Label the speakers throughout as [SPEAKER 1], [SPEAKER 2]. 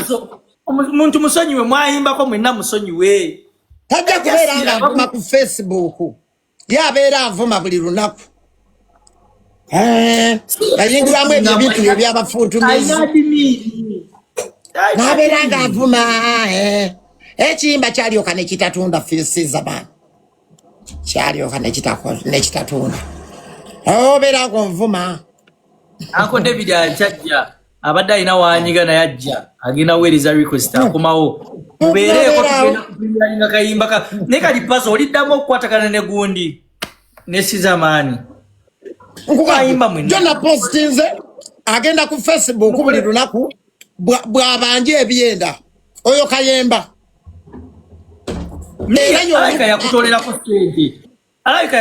[SPEAKER 1] Pazo, omuntu musonyiwe, mwayimbako mwenna, musonyiwe.
[SPEAKER 2] Tajja kubeera nga anvuma ku Facebook, ye abeera anvuma buli lunaku. Yayingiramu ebyo ebintu bye byabafuntumizi.
[SPEAKER 1] Alina admin.
[SPEAKER 2] N'abeera nga avuma ekiyimba kyalyoka nekitatunda fisizaman, kyalyoka nekitatunda, obeera nga onvuma.
[SPEAKER 1] Uncle David akyajja, abadde alina wanyiga naye ajja, agenda weereza request, akomawo. Mubeereeko, tugenda kutulinga kayimba ka naye kali. Pazo, oliddamu okukwatagana ne gundi ne Sizamaani. Ayimba mwenna.
[SPEAKER 2] Jona postinze, agenda ku Facebook buli lunaku bw'abanja ebyenda oyo Kayemba. Era
[SPEAKER 1] Alabika yakutolerako sente, alabika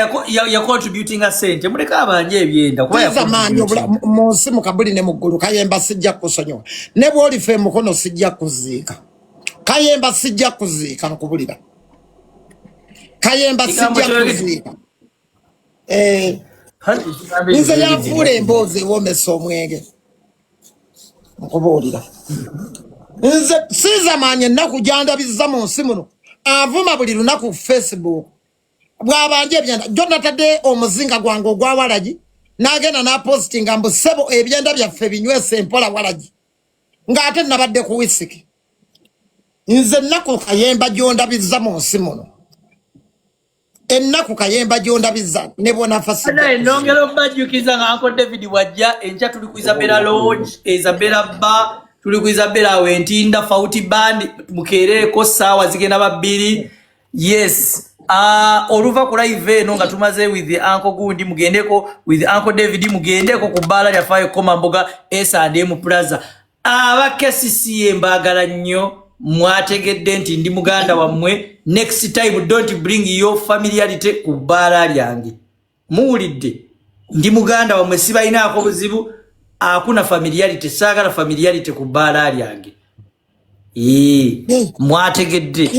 [SPEAKER 1] yacontributinga sente. Muleke abanje ebyenda kuba
[SPEAKER 2] Sizamaani.
[SPEAKER 1] yacontributinga.
[SPEAKER 2] Mu nsi mu kabuli ne mu ggulu, Kayemba, sijja kukusonyiwa. Ne bw'olifa emukono sijja kuziika. Kayemba, sijja kuziika, nkubulira. Kayemba,
[SPEAKER 1] Kigambo
[SPEAKER 2] sijja kuziika.
[SPEAKER 1] Ekigambo ekyo
[SPEAKER 2] Nze
[SPEAKER 1] kyogedde.
[SPEAKER 2] yanfuula emboozi ewoomesa omwenge, nkubuulira. Nze siizamaanyi ennaku gyandabizza mu nsi muno. Avuma buli lunaku ku Facebook bw'abanja ebyenda. Jo natadde omuzinga gwange ogwa walagi, n'agenda n'apositinga mbu, "Ssebo, ebyenda byaffe binywese empola walagi," ng'ate nabadde ku wisiki. Nze ennaku Kayemba gyondabizza mu nsi muno, ennaku Kayemba gyondabizza, ne bwonafa sijja
[SPEAKER 1] Naye
[SPEAKER 2] kuziika.
[SPEAKER 1] nongera obajjukiza nga Uncle David bwajja enkya, tuli ku Isabella Lodge, Isabella Bar, tuli ku Isabella awo Entinda, Fauti Band. Mukeereeko, saawa zigenda ba 2. Yes. Oluva ku live eno nga tumaze with Uncle gundi, mugendeko with Uncle David, mugendeko ku bbaala lyafaayo Komamboga, S&M Plaza. Aba KCCA, mbaagala nnyo, mwategedde nti ndi muganda wammwe. Next time don't bring your familiarity ku bbaala lyange. Muwulidde? Ndi muganda wammwe, sibalinaako buzibu. Akuna familiarity, saagala familiarity ku bbaala lyange. Ee, mwategedde?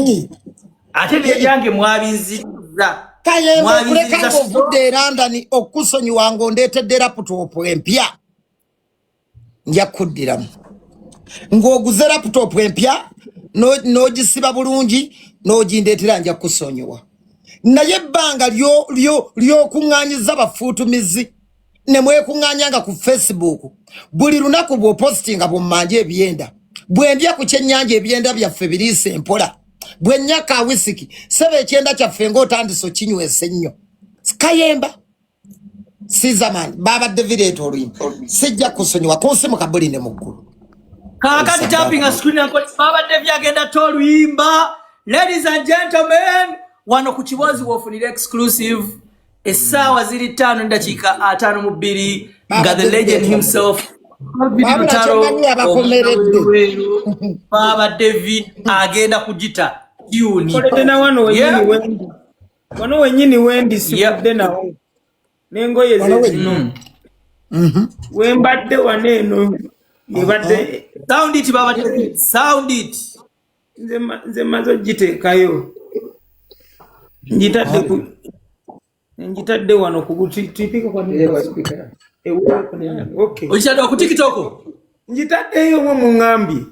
[SPEAKER 1] Ate nebyange mwabinziriza.
[SPEAKER 2] Kayemba, okuleka
[SPEAKER 1] Mwabinziriza.
[SPEAKER 2] ng'ovudde e London, okusonyiwa ng'ondeetedde laptop empya, nja kuddiramu. Ng'oguze laptop empya, n'ogisiba bulungi n'ogindeetera, nja kusonyiwa. Naye ebbanga ly'okuŋŋaanyiza bafuutumizi ne mwekuŋŋaanyanga ku Facebook buli lunaku, bw'opositinga bw'ommanja ebyenda, bwe ndya ku kyennyanja, ebyenda byaffe biriisa empola, bwe nnyaka wisiki, seba, ekyenda kyaffe ng'otandise okinywesa ennyo. Kayemba, sizaman, babadde vireeta oluyimba, sijja kusonyiwa ku nsi mu kabuli ne mu ggulu.
[SPEAKER 1] Kaakati tappinga screen yanko, babadde byagenda to oluyimba. Ladies and gentlemen, wano ku Kibozi wofunira exclusive. Essaawa ziri 5:52 nga the legend himself David
[SPEAKER 2] Wabula
[SPEAKER 1] Lutalo,
[SPEAKER 2] kyemmanyi abakomeredde.
[SPEAKER 1] omwana Baba Devi agenda kugita tune.
[SPEAKER 3] Koledde na wano wenyini. Wendi wano wenyini, wendi sikudde nawo n'engoye
[SPEAKER 2] Wano
[SPEAKER 3] ze
[SPEAKER 2] wenyini.
[SPEAKER 3] zino wembadde wano eno ebadde.
[SPEAKER 1] Sound it, Baba Devi, sound it.
[SPEAKER 3] Nze maze ogiteekayo, ngitadde ku ngitadde wano ku tupika kwa. Okay.
[SPEAKER 1] Okitadde ku TikTok?
[SPEAKER 3] Ngitaddeyo mwe muŋŋambye.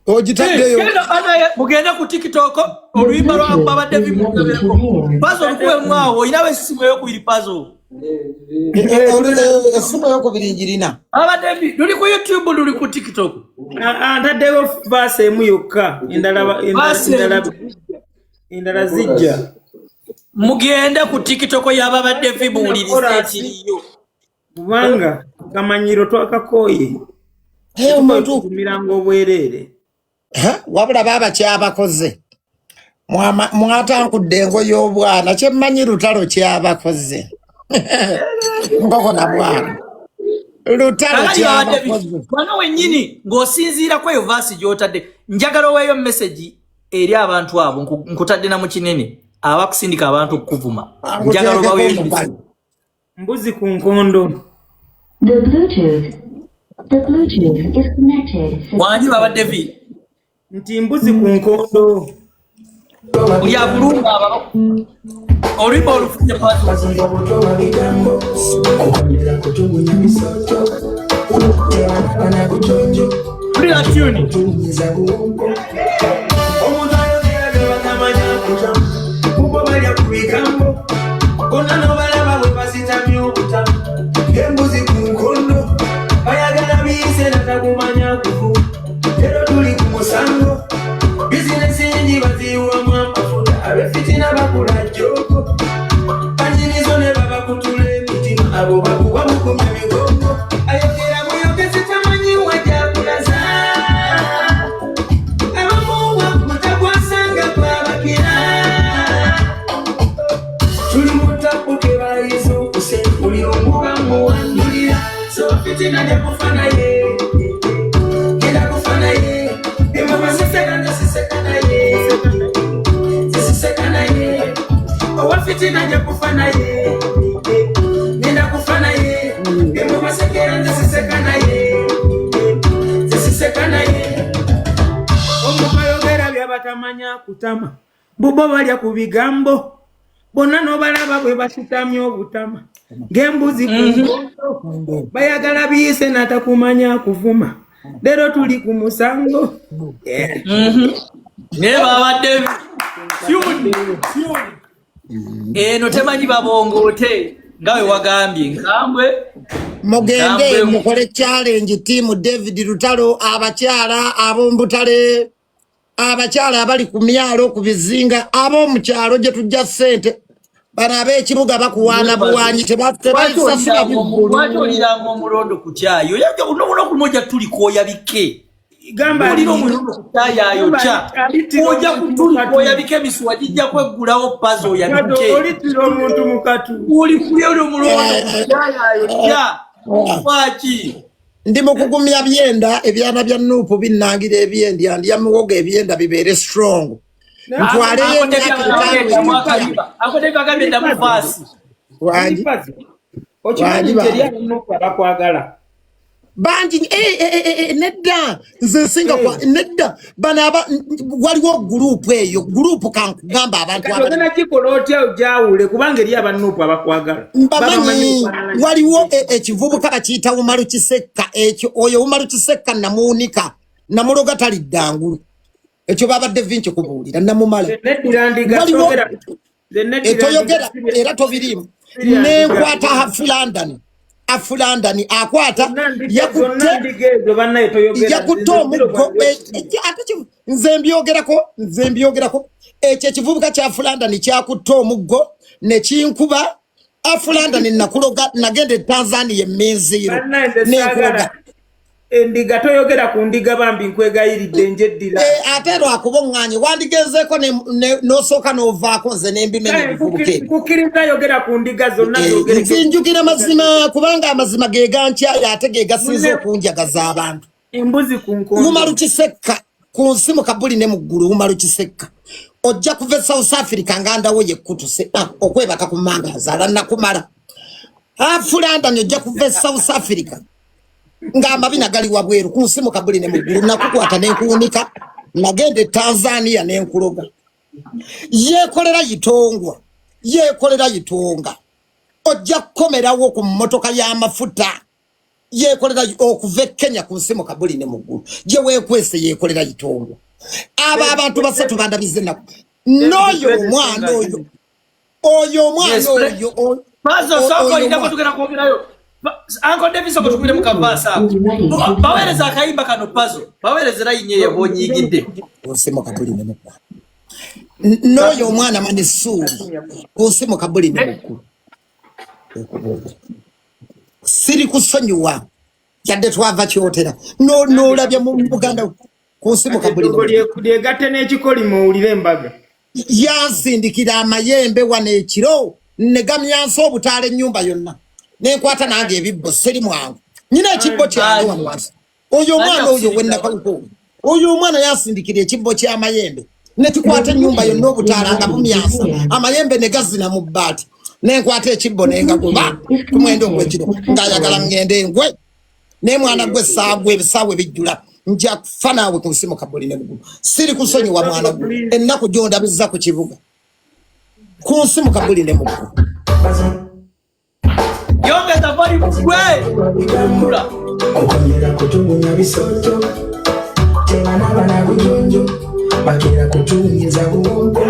[SPEAKER 2] Ogitaddeyo.
[SPEAKER 1] Genda banaye, mugende ku TikTok, oluyimba lwa Baba Devi mugobereko. Pazo, olukuwemu awo, olinawo essimu eyokubiri, Pazo?
[SPEAKER 2] Essimu eyokubiri njirina.
[SPEAKER 1] Baba Devi, luli ku YouTube, luli ku TikTok?
[SPEAKER 3] Ah, ah, ntaddeyo verse emu yokka, endala
[SPEAKER 1] Verse emu.
[SPEAKER 3] Endala zijja.
[SPEAKER 1] Mugende ku TikTok ya Baba Devi, muwulirize ekiriyo.
[SPEAKER 3] Kubanga kamanyiro twakakooye.
[SPEAKER 2] Omuntu
[SPEAKER 3] tumiranga obwereere.
[SPEAKER 2] Wabula baaba kyabakoze. Mwatankudde engo y'obwana. Kyemmanyi Lutalo kyabakoze nkoko na bwana Lutalo.
[SPEAKER 1] Kakati Baba Devi,
[SPEAKER 2] Kyabakoze.
[SPEAKER 1] Wano wennyini ng'osinziira ku eyo verse gy'otadde, njagala oweeyo message eri abantu abo. Nkutadde na mu kinene, abakusindika abantu okukuvuma, njagala obaweeyo
[SPEAKER 2] Nguteekeko
[SPEAKER 1] message.
[SPEAKER 2] omubali.
[SPEAKER 3] Mbuzi ku nkondo.
[SPEAKER 4] The Bluetooth is connected.
[SPEAKER 1] Wangi, Baba Devi?
[SPEAKER 3] Nti mbuzi ku nkondo.
[SPEAKER 1] Buli akulumba aba oluyimba olufunye, Pazo.
[SPEAKER 5] Bazinga butoba bigambo kukondera kutugunya misoto bana bujonjo.
[SPEAKER 1] Wulira tune.
[SPEAKER 5] Kutumiza kuwonko. Omuntu ayogera bye batamanya kutamu. Kubo balya ku bigambo. Bonna n'obalaba bwe basitamye obutamu. Ng'embuzi ku nkondo. Bayagala biyise natakumanya kufu. Leero tuli ku musango. Bizinesi nyingi baziyiwamu amafuta. Ab'efitina bakula jjoko. Banyinizo ne babakutula emitima. Abo bakuwa bukumya migongo. Ayogera buyogezi tamanyi wa gy'akulaza. Abamuwa mutakwasanga gwabakira. Tuli mu tabu tebayiza okuse. Buli omu bamuwandulira. So fitina nja kufa naye. Genda kufa naye. Emama siseka nze siseka naye. Siseka naye. Owa fitina nja kufa naye. Ngenda kufa naye. Emama sekera nze siseka naye. Siseka naye.
[SPEAKER 3] Omuntu ayogera byabatamanya kutama, bubo balya ku bigambo, bonna n'obalaba bwe basitamye obutama ng'embuzi ku nkondo. Bayagala biyise natakumanya kuvuma. Leero tuli ku musango. Yeah.
[SPEAKER 1] Naye babadde tune tune eno temanyi babongoote nga we wagambye nkambwe.
[SPEAKER 2] Mugende
[SPEAKER 1] Nkambwe.
[SPEAKER 2] mukole challenge, team David Lutalo, abakyala ab'ombutale, abakyala abali ku myalo, ku bizinga, ab'omukyalo gye tujja ssente. Bano ab'ekibuga bakuwaana buwanyi, tebasasula biggulu.
[SPEAKER 1] Lwaki oliranga omulondo ku kyayi? Oyajja buno kumoja tuli kwoyabike.
[SPEAKER 3] Gamba
[SPEAKER 1] Olira omulondo ku kyayi ayokya, ojja kutuli kwoyabike, emisuwa gijja kweggulawo, pazo oyabike.
[SPEAKER 3] Olitira omuntu mukatu.
[SPEAKER 1] Oli kulya oli omulondo ku kyayi ayokya, lwaki?
[SPEAKER 2] Ndi mu kugumya byenda. Ebyana bya NUP binnangira ebyendya, ndya muwogo, ebyenda bibeere strong, ntwaleyo emyaka 5.
[SPEAKER 1] Akotebi agambye ddamu verse.
[SPEAKER 2] Wangi?
[SPEAKER 3] Okimanyi
[SPEAKER 2] Wangi
[SPEAKER 3] nti eri abanupu abakwagala?
[SPEAKER 2] Bangi. Nedda, nze nsinga nedda, bano aba waliwo group, eyo group kankugamba abantu
[SPEAKER 3] Kati
[SPEAKER 2] abali
[SPEAKER 3] ogenda kikola otya ojawule, kubanga eri abanupu abakwagala?
[SPEAKER 2] Mbamanyi. Waliwo ekivubuka bakiyita Umaru Kisekka. Ekyo oyo Umaru Kisekka namuunika, namuloga, talidda ngulu. Ekyo babadde vinki kubuulira, namumala.
[SPEAKER 3] Neddira ndiga.
[SPEAKER 2] Toyogera era tobiriimu. Nenkwata hafu London, afu London akwata yakutte
[SPEAKER 3] Ndiga ezo bannaye toyogera.
[SPEAKER 2] Yakutte omuggo. Ate nze mbyogerako, nze mbyogerako. Ekyo ekivubuka kya Fulandani kyakutte omuggo nekinkuba. Afulandani nakuloga, nagenda e Tanzania eminziiro
[SPEAKER 3] Bannaye nze
[SPEAKER 2] nenkuloga.
[SPEAKER 3] saagala endiga, toyogera ku ndiga bambi, nkwegayiridde, njeddira.
[SPEAKER 2] Ate lwakuba oŋŋaanye, wandigenzeeko n'osooka n'ovaako, nze nembimenya ebivubuka ebyo.
[SPEAKER 3] Nkukkiriza, yogera ku ndiga zonna. Zogere.
[SPEAKER 2] Nzinjukira mazima, kubanga amazima ge gankyayo ate ge gasinze okunjagaza abantu.
[SPEAKER 3] Embuzi ku nkondo.
[SPEAKER 2] Umaru Kisekka, ku nsi mu kabuli ne mu ggulu, Umaru Kisekka, ojja kuva e South Africa nga ndawo yekkutuse. Ah, okwebaka ku manga nzaala nakumala. Afulandani, ojja kuva e South Africa ng'amabina gali wabweru. Ku nsi mu kabuli ne mu ggulu, nakukwata nenkuwunika, nagenda e Tanzania nenkuloga. Yeekolera yitongwa, yeekolera yitonga, ojja kukomerawo ku mmotoka y'amafuta. Yeekolera okuva e Kenya, ku nsi mu kabuli ne mu ggulu gye weekwese, yeekolera yitongwa. Abo abantu basatu bandabize ennaku n'oyo omwana oyo, oyo omwana
[SPEAKER 1] Yes,
[SPEAKER 2] oyo
[SPEAKER 1] Pazo, sooka
[SPEAKER 2] oyo
[SPEAKER 1] olindako
[SPEAKER 2] omwana.
[SPEAKER 1] Tugenda kwogerayo. Uncle Davis, sooka tukubire mu ka verse ako. Baweereza akayimba kano, Pazo. Baweereza layini eyo bw'onyiigidde.
[SPEAKER 2] Ku nsi mu kabuli ne mu ggulu. N'oyo omwana Manisuuri, ku nsi mu kabuli ne mu ggulu, siri kusonyiwa yadde twava kyotera. N'olabya mu Buganda, ku nsi mu kabuli ne mu ggulu.
[SPEAKER 3] Lyegatte n'ekikolimo owulire embaga.
[SPEAKER 2] Yansindikira amayembe wano ekiro ne gamyansa obutaala ennyumba yonna, nenkwata nange ebibbo. Seri mwangu, nyina ekibbo kyange wano wansi. Oyo omwana oyo wenakaluko, oyo omwana yansindikira ekibbo ky'amayembe nekikwata ennyumba yonna obutaala nga bumyansa, amayembe ne gazina mu bbaati, nenkwata ekibbo nengagoba ku 9 ogw'ekiro ng'ayagala ŋŋende ngwe. Naye mwana gwe saagwa, ebisaawe bijjula, nja kufa naawe. Ku nsi mu kabuli ne mugulu, siri kusonyiwa mwana gwe ennaku gyondabiza ku kibuga. Ku nsi mu kabuli ne mugulu.
[SPEAKER 1] Yongeza volume gwe. Kula.
[SPEAKER 5] Kukomera kutugunya bisoto. Tebanaba na bujonjo, bakira kutumiza buwongo.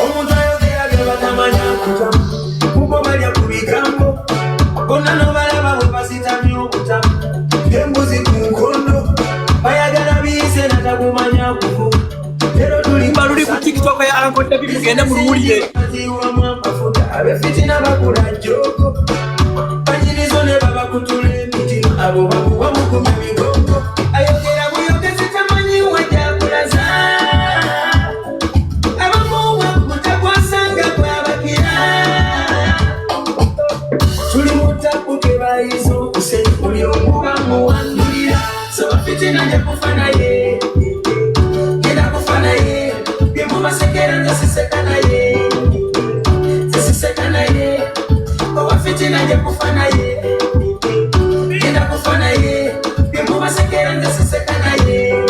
[SPEAKER 5] Omuntu ayogera bye batamanya kutamu, kubo balya ku bigambo, bonna n'obalaba bwe basitamye obutamu, ng'embuzi ku nkondo, bayagala biyise natagumanya kuvuga. Leero tuli
[SPEAKER 1] Oluyimba luli ku TikTok ya Uncle David, mugende muluwulire.
[SPEAKER 5] Baziwamu amafuta, ab'effitina bakula jjoogo, banyinizo ne babakutula emitima, abo bakuwa mukume migongo. Ayogera buyogezi tamanyi wa gy'akulaza. Abamuwa mutakwasanga gwabakira. Tuli mu tabu ke bayiza okusenya, buli omu bamuwandulira. So fitina nja kufa naye, ngenda kufa naye, bye mubasekera nze siseka naye, nze siseka naye. Owa fitina nja kufa naye, ngenda kufa naye, bye mubasekera nze siseka naye,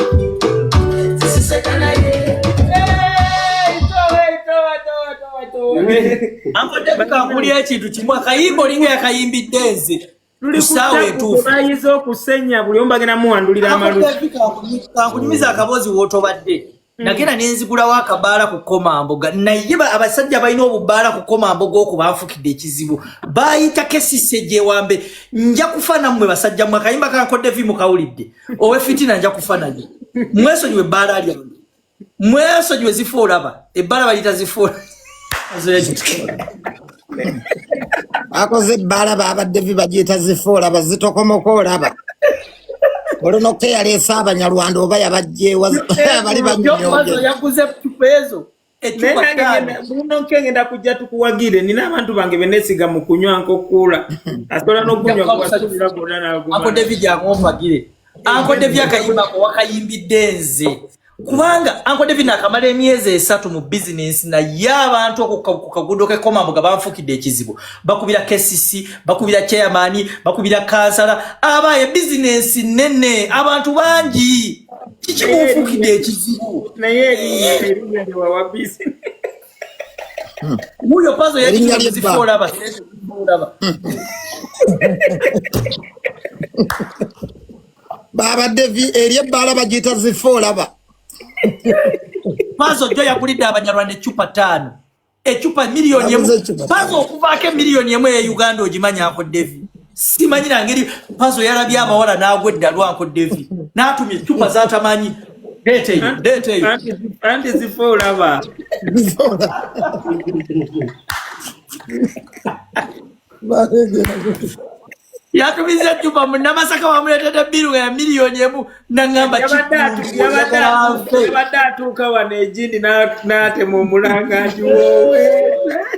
[SPEAKER 5] nze siseka naye. Hey, towe, towe, towe, towe, towe.
[SPEAKER 1] Uncle David, kankulira ekintu kimu, akayimba olinga yakayimbidde nze
[SPEAKER 3] Tuli
[SPEAKER 1] ku ssaawa
[SPEAKER 3] ku
[SPEAKER 1] entuufu.
[SPEAKER 3] Bayiza okusenya, buli omu bagenda muwandulira
[SPEAKER 1] Uncle
[SPEAKER 3] amalusu.
[SPEAKER 1] David, kankunyumiza akaboozi w'otobadde. Nagenda ne nzigulawo akabaala ku Komamboga, naye abasajja balina obubaala ku Komamboga okwo banfukidde ekizibu, bayita kesise gyewambe. Nja kufa nammwe basajja mmwe. Akayimba ka Uncle David mukawulidde, owefitina nja kufa naye. Mwesonyiwe ebbaala lyange, mwesonyiwe zifa olaba ebbaala baliyita zifa.
[SPEAKER 2] Akoze ebbaala babadde vi bagiyita zifa olaba, zitokomoka olaba. Olunoke yaleese Abanyarwanda oba yabajjeewa bali banyonyoge.
[SPEAKER 1] Yaguze ecupa ezo,
[SPEAKER 3] Naye
[SPEAKER 1] ecupa
[SPEAKER 3] nange
[SPEAKER 1] 5.
[SPEAKER 3] Buno ngenda kujja tukuwagire. Nina abantu bange benesiga mu kunywa nkokuula, asobola n'okunywa kubasuubira gonna
[SPEAKER 1] Uncle
[SPEAKER 3] n'agumala.
[SPEAKER 1] David akompagire. Uncle David, akayimbako wakayimbidde nze, kubanga Uncle David nakamala emyezi 3 mu bizinensi, naye abantu okwo ku kagudo k'ekomamboga banfukidde ekizibu. Bakubira KCC, bakubira chairman, bakubira kansala. Abaye bizinensi nene, abantu bangi, kiki munfukidde ekizibu?
[SPEAKER 3] Naye erinnya lyewawa bizinesi.
[SPEAKER 1] Wuyo pazo.
[SPEAKER 2] Erinnya
[SPEAKER 1] yakizifo
[SPEAKER 2] ly'ebbaala.
[SPEAKER 1] olaba, zifo olaba.
[SPEAKER 2] Babadde vi eri ebbaala bagiyita zifa olaba.
[SPEAKER 1] Pazo jo yagulidde Abanyarwanda ecupa 5, ecupa miliyoni 1.
[SPEAKER 2] Yaguze ecupa
[SPEAKER 1] Pazo
[SPEAKER 2] 5.
[SPEAKER 1] okuvaako emiliyoni 1 eya Uganda ogimanya, Uncle Devi? Simanyi nangeri Pazo yalabye abawala n'agwa eddalu. Uncle Devi n'atumya ecupa z'atamanyi. Deeta eyo, deeta eyo.
[SPEAKER 3] Anti zifa olaba.
[SPEAKER 2] Zifa olaba.
[SPEAKER 1] Yatumiza ecupa Munnamasaka, bamuleetedde biru nga ya miliyoni 1, naŋŋamba
[SPEAKER 3] Yabadde
[SPEAKER 1] kikuayagala nfe.
[SPEAKER 3] atuuka wano egindi n'atema omulanga nti woowe.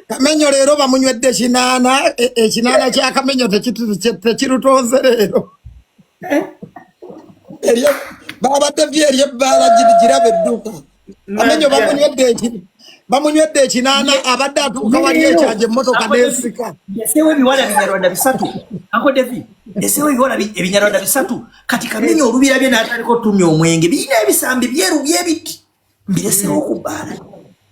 [SPEAKER 2] Kamenyo leero bamunywedde 8, 8 kya Kamenyo tekirutonze leero. Eryo babadde vyo eri ebbaala giraba edduuka. Kamenyo
[SPEAKER 3] Najja.
[SPEAKER 2] bamunywedde 8, abadde atuuka wali ekyanja emmotoka n'esika.
[SPEAKER 1] Ndeseewo ebiwala Ebinyarwanda 3. Uncle Devi, ndeseewo ebiwala Ebinyarwanda 3. Kati Kamenyo olubirabye n'atandika otumya omwenge, birina ebisambi byeru byebiti, mbireseewo ku bbaala.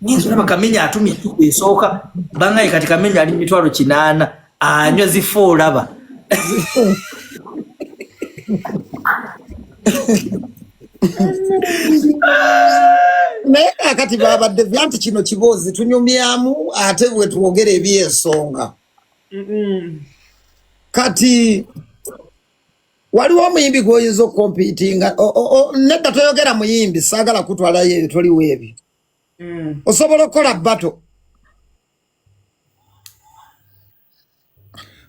[SPEAKER 1] Ngenza olaba Kamenyo atumya ecupa esooka bangaye. Kati Kamenyo ali 800,000, anywa zifa olaba.
[SPEAKER 2] Naye kakati babadde vya nti kino kiboozi tunyumyamu ate bwe twogera ebyensonga. Kati waliwo omuyimbi gw'oyinza okukompitinga? Nedda, toyogera muyimbi, saagala kutwalayo ebyo, toliwo ebyo. Osobola okukola battle?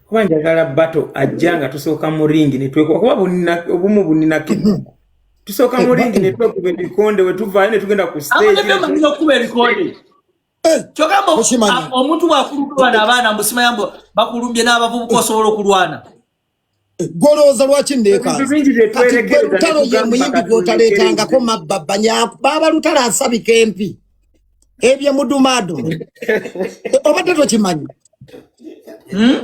[SPEAKER 3] Kuba njagala battle ajja nga tusooka mu ringi ne twekuba, kuba obumu buninako ennaku. Tusooka mu ringi ne twekuba ebikonde, we tuvaayo ne tugenda ku
[SPEAKER 1] Uncle
[SPEAKER 3] stage.
[SPEAKER 1] Devi, omanyi okuba ebikonde? Kyogamba
[SPEAKER 2] Okimanyi.
[SPEAKER 1] omuntu bw'akulumba bano abaana mbusimanya mbu bakulumbye n'abavubuka, osobola okulwana?
[SPEAKER 2] Golowooza lwaki
[SPEAKER 3] Ebintu
[SPEAKER 2] ndeekanze?
[SPEAKER 3] bingi bye
[SPEAKER 2] Kati gwe
[SPEAKER 3] twerekereza ne
[SPEAKER 2] Lutalo ye
[SPEAKER 3] tugamba
[SPEAKER 2] muyimbi gw'otaleetangako
[SPEAKER 3] katulekereze.
[SPEAKER 2] mabbabba nyaku. Baaba Lutalo asabika empi ebye mudumadumu, obadde tokimanyi?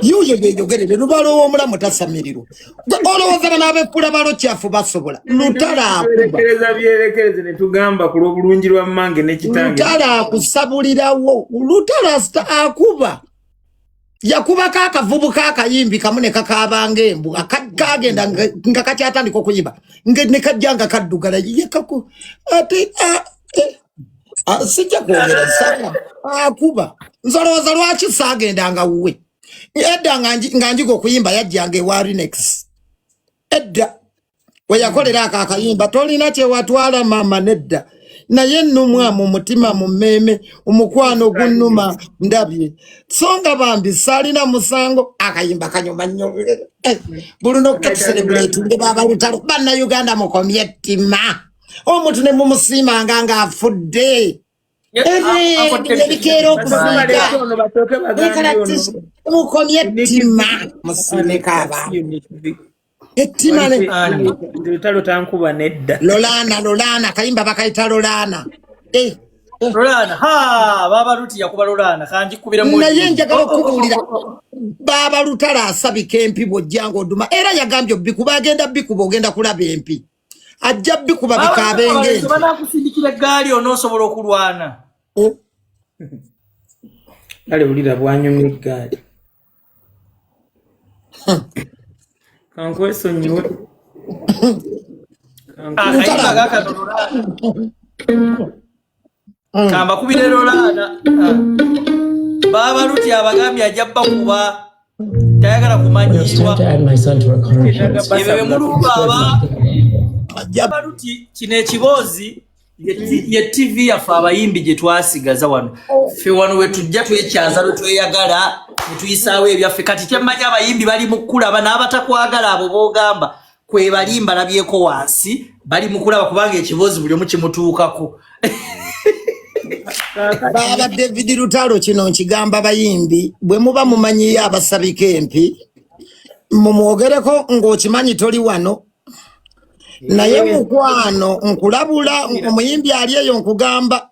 [SPEAKER 2] Yuyo yeyogerere lubalo ow'omulamu tasamirirwa. Gwe olowooza bano abefula balo kyafu basobola? Lutalo akuba.
[SPEAKER 3] Twerekereza byerekereze ne tugamba ku lw'obulungi lwa mmange ne kitange.
[SPEAKER 2] Lutalo akusabulirawo, Lutalo akuba. Yakubako akavubuka akayimbi kamu ne kakaabanga embwa, kagenda nga kakyatandika okuyimba, ne kajja nga kaddugala yekaku ate sijja kwogera saga akuba. Nzolowooza lwaki saagendanga wuwe edda nga njiga okuyimba, yajjanga ewa Rinex edda we yakolera ako akayimba, tolina kyewatwala maama nedda, naye nnumwa mu mutima, mu mmeeme, omukwano gunnuma ndabye, so nga bambi saalina musango. Akayimba kanyuma nnyo. Buluno ketuserebuletinge baaba Lutalo. Bannayuganda, mukomye ettima, omuntu ne mumusiimanga ng'afudde. Ebikeera okusiiga.
[SPEAKER 3] Ono basooke bagambe ono.
[SPEAKER 2] Mukomye ettima, musiimeko abantu ettima ne
[SPEAKER 3] Lutalo tankuba nedda.
[SPEAKER 2] Lolana, Lolana, kayimba bakayita Lolana. Eh.
[SPEAKER 1] Lolana, ha, baaba Luti yakuba Lolana, kanjikubiremu.
[SPEAKER 2] Naye njagala okubuulira, baaba Lutalo asabika empi bw'ojja ng'oduma, era yagambye obikuba, agenda bikuba, ogenda kulaba empi ajja bikuba bikaabe ng'empi.
[SPEAKER 1] Banakusindikira eggaali onoosobola okulwana.
[SPEAKER 2] Eh,
[SPEAKER 3] Kale wulira bwanyumya eggaali. Kankwesonyiwe.
[SPEAKER 1] Akayimba gakano Lolana, kambakubire Lolana. Ah. Baaba Luti abagambye ajja bakuba, tayagala kumanyiirwa.
[SPEAKER 6] To add my son to our car insurance.
[SPEAKER 1] Ebyo bye mulumba.
[SPEAKER 2] Ajja.
[SPEAKER 1] Baaba Luti, kino ekiboozi ye TV yaffe abayimbi gye twasigaza wano. Ffe wano we tujja twekyaza lwe tweyagala ne tuyisaawo ebyaffe. Kati kyemmanyi, abayimbi bali mu kulaba, n'abatakwagala abo boogamba kwe bali mbalabyeko wansi bali mu kulaba, kubanga ekiboozi buli omu kimutuukako.
[SPEAKER 2] Baaba David Lutalo, kino nkigamba bayimbi, bwe muba mumanyiyo abasabika empi, mumwogereko ng'okimanyi toli wano. Naye mukwano, nkulabula, omuyimbi ali eyo, nkugamba,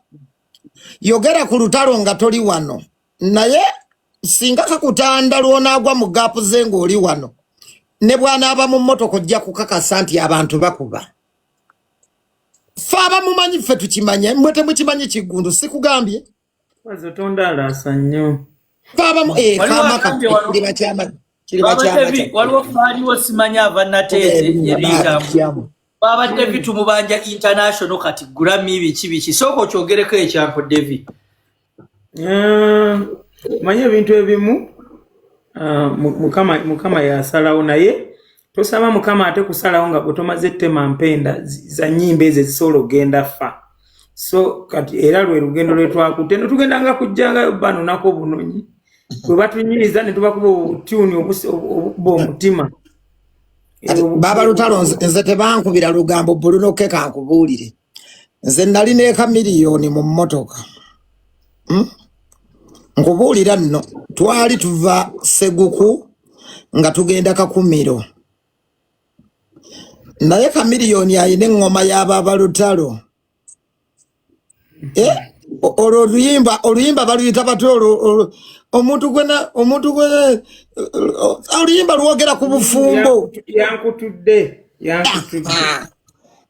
[SPEAKER 2] yogera ku Lutalo nga toli wano, naye singa kakutanda lwonaagwa mu gaapu ze ng'oli wano, ne bw'anaaba mu mmotoka, ojja kukakasa nti abantu bakuba. Ffe abamumanyi ffe tukimanye, mmwe temukimanyi. Kiggundu sikugambye.
[SPEAKER 3] Wazo tondalaasa nnyo.
[SPEAKER 2] Ffe abamu
[SPEAKER 1] Waliwo
[SPEAKER 2] kaama
[SPEAKER 1] agambye
[SPEAKER 2] kaffe
[SPEAKER 1] wano-
[SPEAKER 2] kiriba kyama, kiriba
[SPEAKER 1] Baba
[SPEAKER 2] kyama.
[SPEAKER 1] David, waliwo faaliwo simanyi ava Nateete yebiitambu. Baba David tumubanja international kati Grammy biki biki, sooka okyogereko ekyanko David.
[SPEAKER 3] Manyi ebintu ebimu, Mukama yasalawo, naye tosaba Mukama ate kusalawo nga gwe tomaze ttema mpenda za nnyimba ezo ezisobola okgenda fa. So kati era lwe lugendo lwe twakutte, no tugendanga kujjangayo banonako bunonyi bwe batunyiiza ne tubakuba obutyuni obukuba omutima.
[SPEAKER 2] Kati Baba Lutalo, nze tebankubira lugambo bulunoke, kankubuulire. Nze nali neeka miliyoni mu mmotoka. Nkubuulira nno, twali tuva Seguku nga tugenda Kakumiro, naye Kamiliyoni ayina eŋŋoma y'Ababa Lutalo. Eh, olwo oluyimba baluyita batya olwo omuntu gwena oluyimba lwogera ku bufumbo?
[SPEAKER 3] Yankutudde, yankutudde.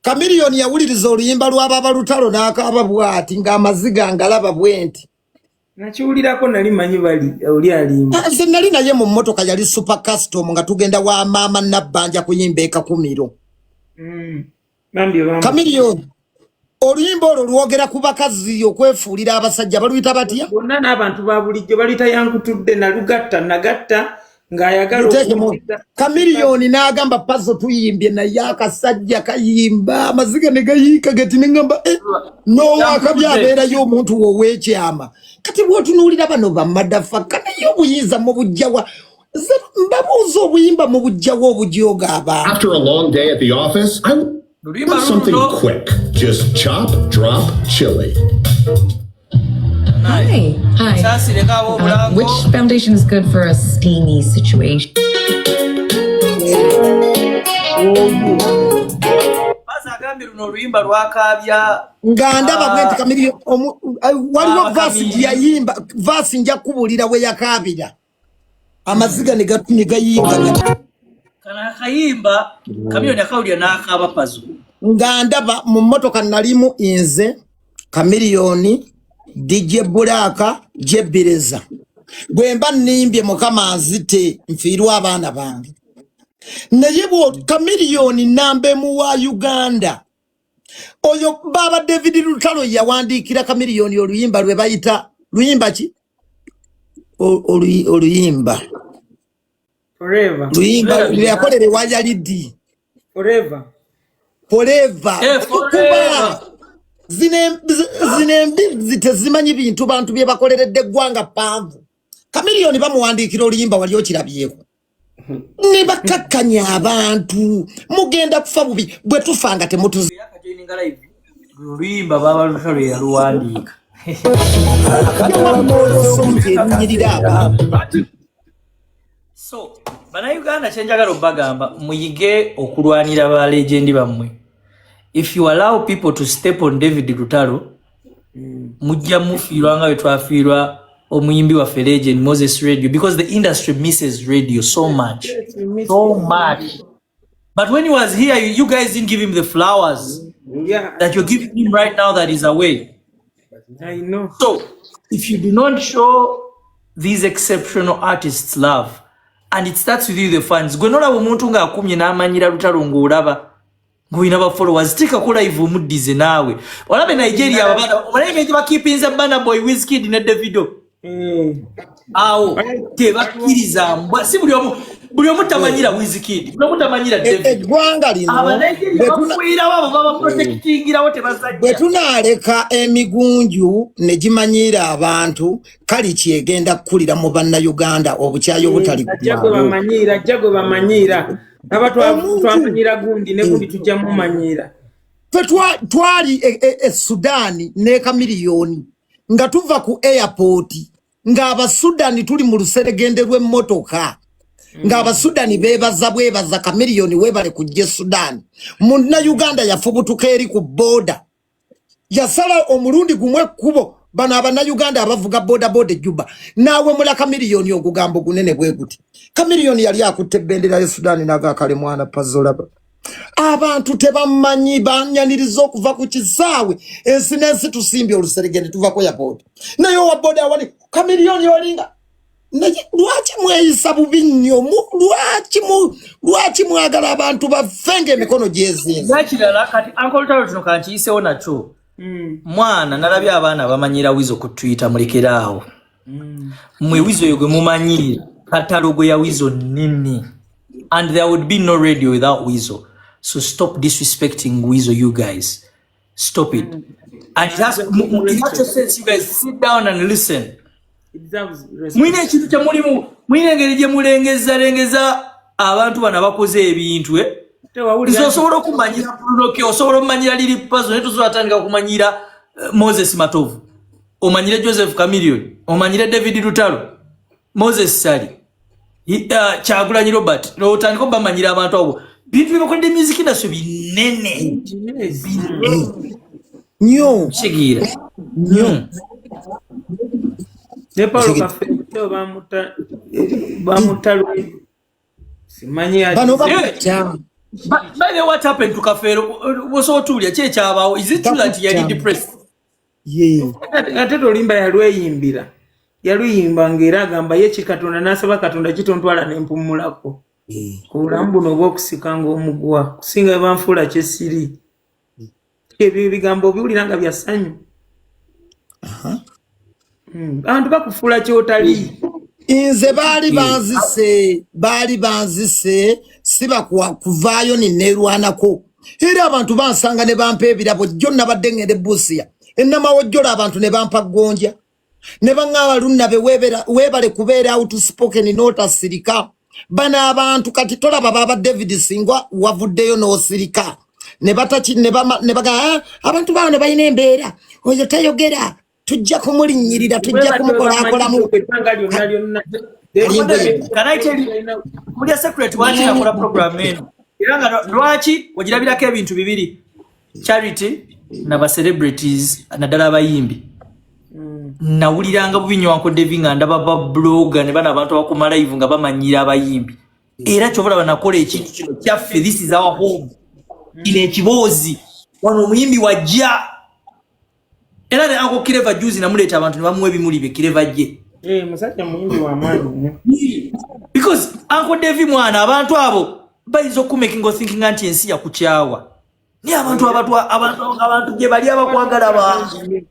[SPEAKER 2] Kamiliyoni yawuliriza oluyimba lw'Ababa Lutalo n'akaaba bw'ati ng'amaziga ngalaba bwe nti.
[SPEAKER 3] Nakiwulirako, nali manyi bali oli alimba.
[SPEAKER 2] Ah, nze nali naye mu mmotoka, yali Super Custom, nga tugenda wa maama Nabbanja kuyimba e Kakumiro.
[SPEAKER 3] Bambi bambi.
[SPEAKER 2] Kamiliyoni oluyimba olwo lwogera ku bakazi okwefuulira abasajja, baluyita batya?
[SPEAKER 3] Bonna n'abantu ba bulijjo baluyita yankutudde. Nalugatta nagatta ng'ayagala
[SPEAKER 2] Luteekemu.
[SPEAKER 3] okuwuliriza.
[SPEAKER 2] Kamiliyoni n'agamba, "Pazo, tuyimbye, naye akasajja kayimba," amaziga ne gayiika gati, neŋŋamba, eh, n'owakabi abeerayo omuntu woweekyama. Kati bw'otunuulira bano bamadafaka, naye obuyinza mubujjawa? Nze mbabuuza, obuyimba mubujjawa obujooga abantu?
[SPEAKER 7] After a long day at the office, I
[SPEAKER 1] Luluyimba
[SPEAKER 7] want something
[SPEAKER 1] luno.
[SPEAKER 7] quick. Just chop, drop, chili.
[SPEAKER 8] Hi. Hi.
[SPEAKER 1] Saasireko ab'obulango.
[SPEAKER 8] Which foundation is good for a steamy situation?
[SPEAKER 1] Pazo agambye luno oluyimba lwakaabya.
[SPEAKER 2] Nga ndaba bwe nti Kamiliyoni waliwo
[SPEAKER 1] Ah,
[SPEAKER 2] verse
[SPEAKER 1] Kamiliyoni.
[SPEAKER 2] gye yayimba, verse nja kubuulira we yakaabira amaziga ne gayiika.
[SPEAKER 1] Kano akayimba Kamiliyoni akawulira n'akaaba, Pazo.
[SPEAKER 2] Nga ndaba mu mmotoka nalimu nze, Kamiliyoni, DJ Bulaka, Jebireza. Bwe mba nnimbye, Mukama nzite, nfiirwe abaana bange. Naye bwo Kamiliyoni namba emu wa Uganda. Oyo Baba David Lutalo yawandiikira Kamiliyoni oluyimba lwe bayita luyimba ki? Oluyimba
[SPEAKER 3] Forever.
[SPEAKER 2] luyimba lwe yakolera ewayalidi.
[SPEAKER 3] Forever.
[SPEAKER 2] Forever.
[SPEAKER 1] Eh,
[SPEAKER 2] kuba
[SPEAKER 1] forever.
[SPEAKER 2] Zino embizi tezimanyi bintu bantu bye bakoleredde eggwanga ppanvu. Kamiliyoni bamuwandiikira oluyimba, wali okirabyeko? Ne bakakkanya abantu. Mugenda kufa bubi. Bwe tufa nga temutuzi.
[SPEAKER 1] Yakajoininga live, oluyimba Baba Lutalo yaluwandiika.
[SPEAKER 2] Erunyirira abantu.
[SPEAKER 1] So Bannayuganda, kyenjagala obbagamba, muyige okulwanira ba legend bammwe. If you allow people to step on David Lutalo, mujja mufiirwa nga bwe twafiirwa omuyimbi waffe legend Moses Radio, because the industry misses Radio so much.
[SPEAKER 3] Yes, we miss
[SPEAKER 1] So
[SPEAKER 3] him.
[SPEAKER 1] much. But when he was here, you guys didn't give him the flowers that you're giving him right now that he's away.
[SPEAKER 3] I know.
[SPEAKER 1] So if you do not show these exceptional artists love, and it starts with you, the fans. Gwe nolaba omuntu ng'akumye n'amanyira Lutalo, ng'olaba ng'olina ba followers, teekako live omuddize naawe. Olabe Nigeria, abaana omalaye gye bakeepinze Burna Boy, Wizkid ne Davido. Awo tebakkiriza mbwa. Si buli omu, buli omu tamanyira Wizkid, buli omu tamanyira Davido.
[SPEAKER 2] Eggwanga lino
[SPEAKER 1] Abanigeria bafuirawo abo, babaprotectingirawo,
[SPEAKER 2] bwe
[SPEAKER 1] tebazajja.
[SPEAKER 2] tunaaleka emigunju ne gimanyiira abantu, kali kyegenda kukulira mu Bannayuganda obukyayi obutali
[SPEAKER 3] Ajja gwe
[SPEAKER 2] kuggwaawo.
[SPEAKER 3] bamanyiira, ajja gwe bamanyiira. Aba
[SPEAKER 2] Omuntu
[SPEAKER 3] twamanyira gundi ne gundi, tujja mumanyiira.
[SPEAKER 2] Ffe twali e Sudaani ne Kamiliyoni, nga tuva ku airport, ng'Abasudani tuli mu luseregende lw'emmotoka, ng'Abasudani beebaza bwebaza, "Kamiliyoni weebale kujja e Sudaani." Munnayuganda yafubutuka eri ku booda, yasala omulundi gumu ekkubo. Bano Abannayuganda abavuga bodaboda ejjuba naawemula Kamiliyoni ogugambo gunene bwe guti. Kamiliyoni yali akutte ebendera ye Sudaani nagakale mwana pazolaba. Abantu tebamanyi, banyaniriza okuva ku kisaawe ensi n'ensi. Tusimbye oluseregende, tuva ku airport, naye owa boda awali Kamiliyoni olinga. Naye lwaki mweyisa bubi nnyo? Lwaki mwagala abantu baffe ng'emikono gyezinze?
[SPEAKER 1] Nekirala kati, Uncle Talo, kino kankiyisewo nakyo. Mwana nalabye abaana bamanyira Wizo ku Twitter. Mulekeraawo mmwe. Wizo oyo gwe mumanyiira, catalogue ya Wizo nene, and there would be no Radio without Wizo. So stop disrespecting Wizo, you guys. Stop it. And it has, in actual sense, you guys sit down and listen.
[SPEAKER 3] It deserves respect.
[SPEAKER 1] Mulina ekintu kyemulimu, mulina engeri gye mulengeza lengeza abantu bano abakoze ebintu, eh?
[SPEAKER 3] Tewawulira.
[SPEAKER 1] Nze osobola okumanyira Bruno K, osobola omumanyira Lil Pazo, naye tosobola tandika kumanyira Moses Matovu, omanyire Joseph Chameleone, omanyire David Lutalo, Moses Sali, Kyagulanyi Robert, otandika obamanyira abantu abo. Bintu byebakoledde music industry binene.
[SPEAKER 3] Yes.
[SPEAKER 2] Nnyo.
[SPEAKER 1] Kitegeera?
[SPEAKER 2] Nnyo.
[SPEAKER 3] Ne Paulo
[SPEAKER 2] Kitegeera.
[SPEAKER 3] Kafeero bamuta, bamuta lwe simanyi.
[SPEAKER 2] Bano
[SPEAKER 3] ati
[SPEAKER 2] bakuta.
[SPEAKER 1] By the way, what happened to Kafeero? Osobola otuwulira ki ekyabaawo? Is it true that yali
[SPEAKER 2] Bakuta.
[SPEAKER 1] depressed?
[SPEAKER 2] Ye.
[SPEAKER 3] Ate tolimba, yalweyimbira, yaluyimba ng'era agamba ye ki Katonda, n'asaba Katonda kitontwala nempumulako ku bulamu buno obw'okusika ng'omuguwa kusinga bwe banfuula kyesiri. Ebyo ebigambo obiwulira nga bya ssanyu. Abantu bakufuula kyotali.
[SPEAKER 2] Nze baali banzise, baali banzise, siba kuvaayo nineerwanako. Era abantu bansanga ne bampa ebirabo. Jjo nabadde ngenda ebusiya enamawojjola, abantu ne bampa gonja ne baŋŋamba, "Lunnabe, weebale kubeera outspoken n'otasirika." Bano abantu kati tolaba baba David, singwa wavuddeyo n'osirika ne bataki ne baga, "Ah, abantu baano balina embeera, oyo tayogera, tujja kumulinnyirira, tujja kumukolakolamu."
[SPEAKER 3] Ebbanga lyonna lyonna.
[SPEAKER 1] Can I tell you, Mulya Secret, lwaki nakola program eno? Era nga lwaki ogirabirako ebintu bibiri, charity naba celebrities, naddala abayimbi. Nawuliranga bubi nnyo, Uncle Devi, nga ndaba ba blogger ne bano abantu abakuma live nga bamanyira abayimbi. Era kyova olaba nakola ekintu kino kyaffe. This is our home. Kino ekiboozi wano omuyimbi wajja. Era ne Uncle Kireva juzi namuleeta, abantu ne bamuwa ebimuli bye. Kireva jje.
[SPEAKER 3] Eh, musajja muyimbi wa maanyi nnyo.
[SPEAKER 1] Because Uncle Devi mwana, abantu abo bayinza okumakinga othinkinga nti ensi yakukyawa, naye abantu abantu gye bali abakwagala bangi.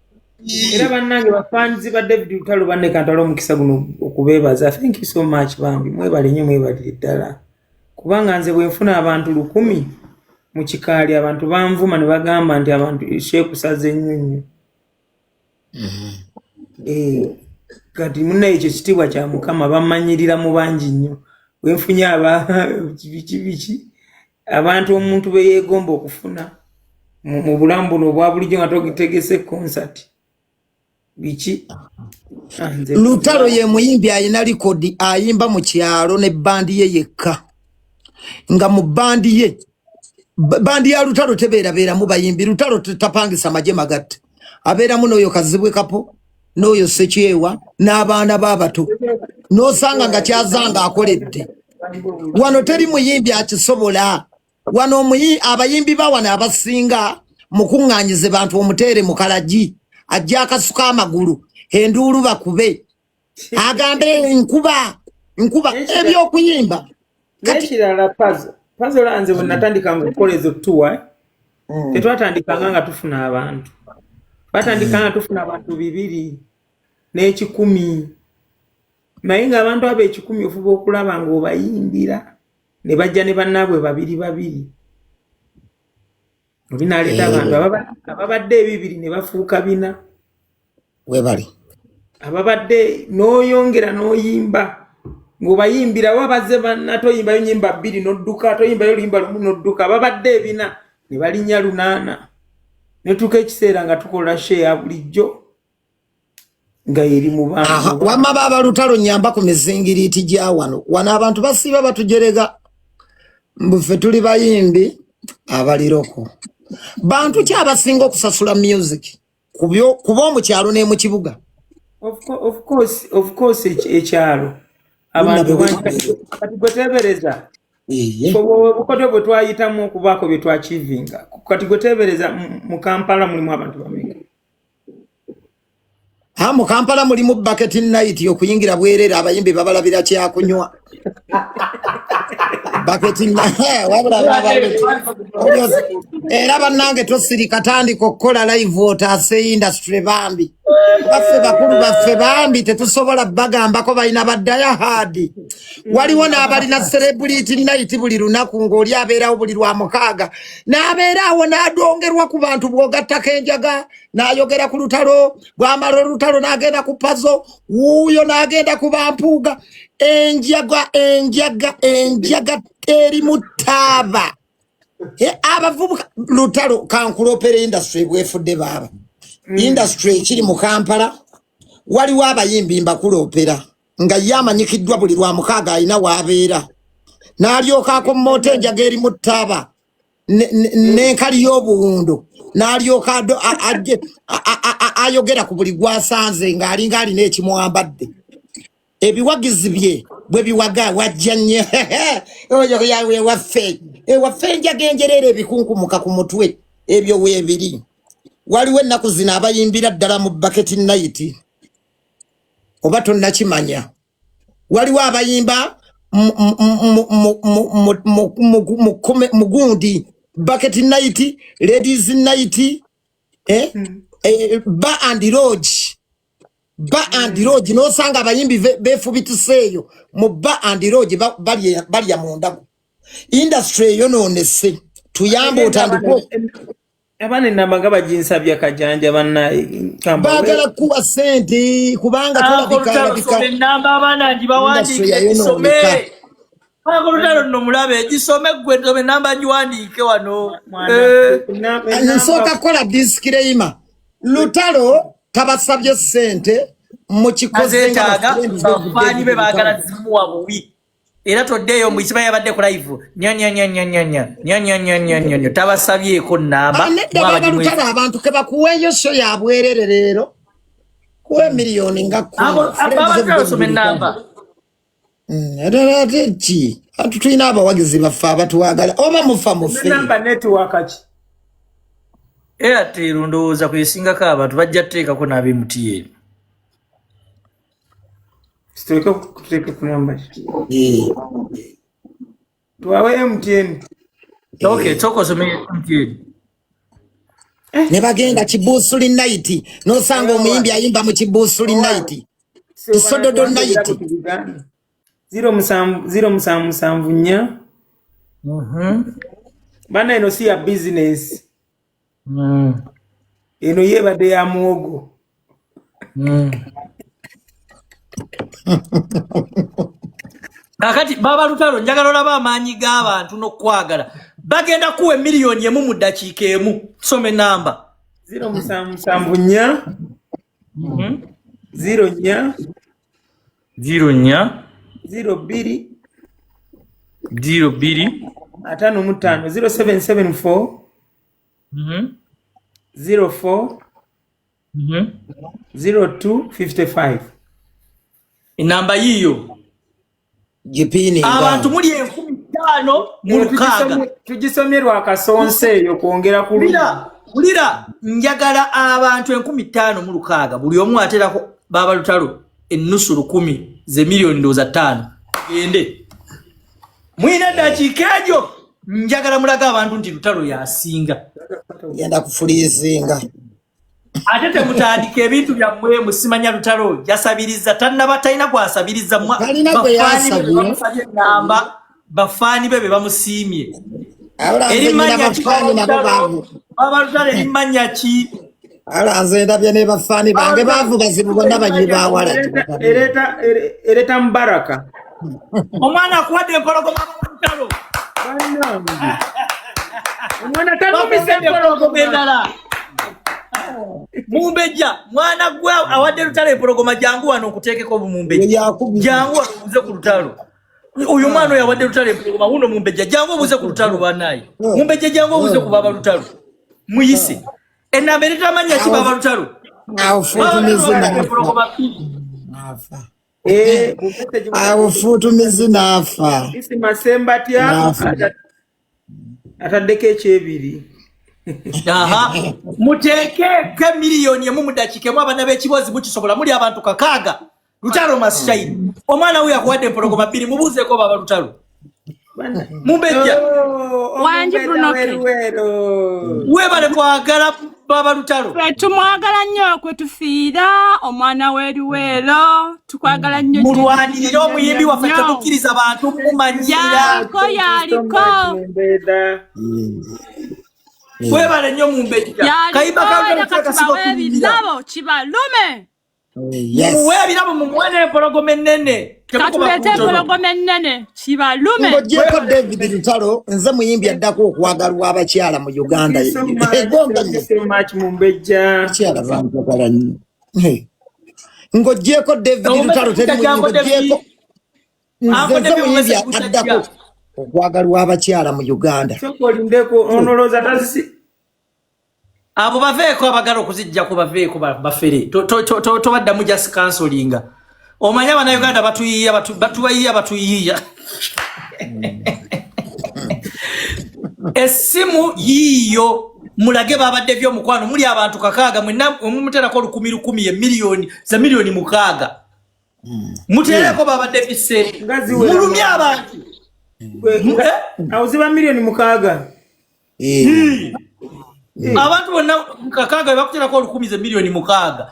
[SPEAKER 3] Era bannange, bafanzi ba David Lutalo banne, kantwala omukisa guno okubeebaza. Thank you so much bambi, mwebale nnyo, mwebalire ddala, kubanga nze bwe nfuna abantu 1000 mu kikaali, abantu banvuma ne bagamba nti abantu sheekusaze nnyo nnyo. Eh, kati munnaye, ekyo kitiibwa kya Mukama, bamanyirira mu bangi nnyo. Bwenfunye aba biki biki, abantu omuntu be yeegomba okufuna mu bulamu buno obwa bulijjo nga togitegese concert biki. Ah,
[SPEAKER 2] Lutalo ye muyimbi alina likodi, ayimba mu kyalo ne bandi ye yekka, nga mu bandi ye, bandi ya Lutalo tebeerabeeramu bayimbi. Lutalo tapangisa magye magatte, abeeramu n'oyo Kazibwe Kapo n'oyo Sekyewa n'abaana b'abato, n'osanga nga kyazanga akoledde wano. Teri muyimbi akisobola wano. Abayimbi ba wano abasinga mukuŋŋaanyize bantu, omuteere mu kalagi, ajja akasuka amagulu, enduulu bakube, agambe nkuba nkuba ebyokuyimba.
[SPEAKER 3] N'ekirala, Pazo, Pazo, nze bwe natandikanga okukola ezo tour, tetwatandikanga nga tufuna abantu, batandika nga tufuna abantu 201, naye ng'abantu abo 100 ofuba okulaba ng'obayimbira ne bajja ne bannaabwe babiri babiri, oli n'aleeta abantu ababadde ebibiri ne bafuuka bina.
[SPEAKER 2] Webali.
[SPEAKER 3] Ababadde n'oyongera n'oyimba ng'obayimbira, oba bazze banna, toyimbayo nyimba bbiri n'odduka, toyimbayo luyimba lumu n'odduka. Ababadde ebina ne balinnya lunaana, ne tuuka ekiseera nga tukola show ya bulijjo nga eri mu bantu.
[SPEAKER 2] Wamma baaba Lutalo, nyamba ku mizingiriiti gya wano. Wano abantu basiiba batujerega mbu ffe tuli bayimbi abaliroko. Bantu ki abasinga okusasula music kuba omukyalo ne mu kibuga?
[SPEAKER 3] Of course, ekyalo abantu kati gwe teebereza obukodyo bwe twayitamu okubaako bye twakivinga. Kati gwe teebereza, mu Kampala mulimu abantu bameka?
[SPEAKER 2] Ha, mu Kampala mulimu bucket night, okuyingira bwerere, abayimbi babalabira kyakunywa. Bucket night, wabula era bannange, tosirika, tandika okukola live, otaase industry bambi. Baffe bakulu baffe bambi tetusobola bagambako, balina ba die-hard. Waliwo n'abalina celebrity night buli lunaku, ng'oli abeerawo buli lwa mukaaga, n'abeeraawo n'adongerwa ku bantu, bw'ogattako enjaga n'ayogera ku Lutalo, bw'amala olutalo n'agenda ku Pazo, wuuyo n'agenda ku bampuuga. Enjaga, enjaga, enjaga eri mu taaba. Abavubuka Lutalo, kankulopera industry bwefudde baaba. Industry ekiri mu Kampala, waliwo abayimbi mbakulopera nga ye amanyikiddwa buli lwa mukaaga alina w'abeera, n'alyoka akommoota enjaga eri mu ttaaba n'enkali y'obuwundo, n'alyoka ayogera ku buli gwasanze ng'alinga alina ekimwambadde. Ebiwagizi bye bwe biwaga, wajja nnyo oyo yawe waffe ewaffe, enjaga enjereere, ebikunkumuka ku mutwe, ebyo weebiri. Waliwo ennaku zino abayimbira ddala mu bucket night, oba tonnakimanya, waliwo abayimba mu gundi bucket night, ladies night, eh? Eh, bar and lodge, bar and lodge, n'osanga abayimbi beefubitiseeyo mu bar and lodge, balya mu ndago. Industry eyonoonese, tuyambe otandike.
[SPEAKER 3] Abaana enamba nga baginsabya kajanja bannaye.
[SPEAKER 2] Baagala kuwa sente kubanga tolabika.
[SPEAKER 1] Enamba abaana ngibawandiike.
[SPEAKER 2] Industry
[SPEAKER 1] gisome.
[SPEAKER 2] yayonooneka.
[SPEAKER 1] Ako Lutalo nno mulabe, gisome gwe, soma enamba ngiwandiike wano. Eh.
[SPEAKER 2] Nsooka kukola disclaimer, Lutalo tabasabye sente, mukikoze nga
[SPEAKER 1] azeetaaga
[SPEAKER 2] ba friends of
[SPEAKER 1] bafaani be
[SPEAKER 2] David
[SPEAKER 1] baagala
[SPEAKER 2] Lutalo.
[SPEAKER 1] zimuwa buwi, era toddeeyo mbu kiba yabadde ku live nnyo nnyo nnyo nnyo nnyo nnyo nnyo nnyo nnyo nnyo nnyo nnyo. Tabasabyeko namba.
[SPEAKER 2] Ah, nedda.
[SPEAKER 1] Mwaba
[SPEAKER 2] Baba
[SPEAKER 1] gimwe.
[SPEAKER 2] Lutalo, abantu ke bakuweeyo show ya bwerere leero, kuwa miliyoni nga 10.
[SPEAKER 1] Abo
[SPEAKER 2] Friends
[SPEAKER 1] baba
[SPEAKER 2] of
[SPEAKER 1] Lutalo,
[SPEAKER 2] David
[SPEAKER 1] soma
[SPEAKER 2] Lutalo.
[SPEAKER 1] enamba.
[SPEAKER 2] Ate ate ki, antu tulina abawagizi baffe abatwagala, oba mufa mufe.
[SPEAKER 3] Namba network ki?
[SPEAKER 1] Airtel ndowooza kwesingako, abantu bajja kuteekako n'aba MTN.
[SPEAKER 3] Tuteeke tuteeke ku namba ki? Tuwawe MTN.
[SPEAKER 1] Okay, sooka osome MTN.
[SPEAKER 2] Ne bagenda kibuusuli night, n'osanga omuyimbi ayimba mu kibuusuli night, kisododo night.
[SPEAKER 3] 07 07 74. Bana, eno si ya bizinesi. Eno yeebadde ya muwogo.
[SPEAKER 1] Kakati baba Lutalo, njagala olaba amaanyi g'abantu n'okwagala. Bagenda kuwa 1 million mu ddakiika emu. Soma enamba.
[SPEAKER 3] 0774 04
[SPEAKER 1] 04
[SPEAKER 3] 02
[SPEAKER 1] 02
[SPEAKER 3] 55, 0774 04 02 55.
[SPEAKER 1] Enamba yiyo.
[SPEAKER 2] Gipiininga.
[SPEAKER 1] Abantu muli 5600.
[SPEAKER 3] Tugisomye lwakasonse eyo kwongera ku
[SPEAKER 1] Wulira, wulira, njagala abantu 5600, buli omu aterako baba Lutalo ennusu 1,000, ze miliyoni ndowooza 5. Gende mwina eddakiika egyo, njagala mulaga abantu nti Lutalo yasinga.
[SPEAKER 2] Genda kufuliizinga.
[SPEAKER 1] Ate temutandika ebintu byammwe musimanya Lutalo jasabiriza, tannaba, talina gwasabiriza.
[SPEAKER 2] Talina gwe
[SPEAKER 1] Bafaani be
[SPEAKER 2] yasabye.
[SPEAKER 1] bamusabye enamba, bafaani be be bamusiimye.
[SPEAKER 2] Abula nze nyina
[SPEAKER 1] Erimanya ki?
[SPEAKER 2] bafaani nabo baavu.
[SPEAKER 1] Baba Lutalo, erimanya ki?
[SPEAKER 2] Abula nze ndabye ne bafaani bange baavu bazibu, bonna banywi bawala.
[SPEAKER 3] Ereeta mubaraka.
[SPEAKER 1] Omwana akuwadde empologoma, Baba Lutalo.
[SPEAKER 3] Bannange, omwana tanumise.
[SPEAKER 1] Bakuwadde empologoma endala. Mumbejja, mwana gwe awadde Lutalo empologoma, jangu wano nkuteekeko obumumbejja.
[SPEAKER 2] Yakubye.
[SPEAKER 1] Jangu wano obuuze ku Lutalo. Oyo mwana oyo awadde Lutalo empologoma wuno. Mumbejja, jangu obuuze ku Lutalo. Banaye, Mumbejja, jangu obuuze ku Baba Lutalo. Muyise enamba eritamanya ki, Baba Lutalo.
[SPEAKER 2] Awo fuutumizi naafa.
[SPEAKER 1] Empologoma bbiri.
[SPEAKER 2] Naafa awo, fuutumizi naafa.
[SPEAKER 3] Isima Sembatya.
[SPEAKER 2] Naafa.
[SPEAKER 3] Ataddeko ekyebiri.
[SPEAKER 1] Aha, muteekeko 1 million mu ddakiika emu. Abaana b'ekibozi mukisobola, muli abantu 6. Lutalo Mashaini, omwana wuyo akuwadde empologoma bbiri, mubuuzeeko Baba Lutalo. Mumbejja.
[SPEAKER 9] Wangi, Bruno K.
[SPEAKER 1] Webale kwagala Baba Lutalo.
[SPEAKER 9] Ffe tumwagala nnyo, kwe tufiira omwana w'eruweero, tukwagala nnyo.
[SPEAKER 1] Mulwanirire omuyimbi waffe, temukkiriza bantu mumanyira.
[SPEAKER 9] Yaliko, yaliko.
[SPEAKER 1] Webale nnyo, Mumbejja.
[SPEAKER 9] Yaliko.
[SPEAKER 1] Kayimba
[SPEAKER 9] Era
[SPEAKER 1] kalutalo
[SPEAKER 9] katubawe
[SPEAKER 1] kasiba.
[SPEAKER 9] ebirabo kibalume.
[SPEAKER 1] Mumuwe ebirabo, mumuwe n'empologoma ennene. Temukuba ku
[SPEAKER 9] Katuleete
[SPEAKER 1] ntono.
[SPEAKER 9] empologoma ennene kibalume.
[SPEAKER 2] Ng'ogyeko David Lutalo, nze muyimbi addako okwagalwa abakyala mu Uganda. Egonga nnyo.
[SPEAKER 3] Mumbejja.
[SPEAKER 2] Abakyala banjagala nnyo. Hey. Ng'ogyeko David Lutalo, teri
[SPEAKER 1] Jangu,
[SPEAKER 2] ng'ogyeko nze
[SPEAKER 1] Uncle
[SPEAKER 2] nze
[SPEAKER 1] David,
[SPEAKER 2] muyimbi
[SPEAKER 1] mumeze
[SPEAKER 2] addako okwagalwa abakyala mu Uganda.
[SPEAKER 3] Sooka olindeko, onolooza tazisi.
[SPEAKER 1] Abo baveeko, abagala okuzijjako baveeko, bafere. Tobaddamu, just cancelinga. Omanye abannayuganda batuyiiya, batubayiiya, batuyiiya. Essimu yiiyo, mulage babadde byomukwano. Muli abantu 6, mwenna omumuterako 1,000 1,000, ye miliyoni za miliyoni 6. Mutereko babadde bise.
[SPEAKER 3] Nga ziwera.
[SPEAKER 1] Mulumye abantu. Eh?
[SPEAKER 3] Awo ziba miliyoni 6.
[SPEAKER 1] Abantu bonna 6 bebakuterako 1,000, ze miliyoni 6.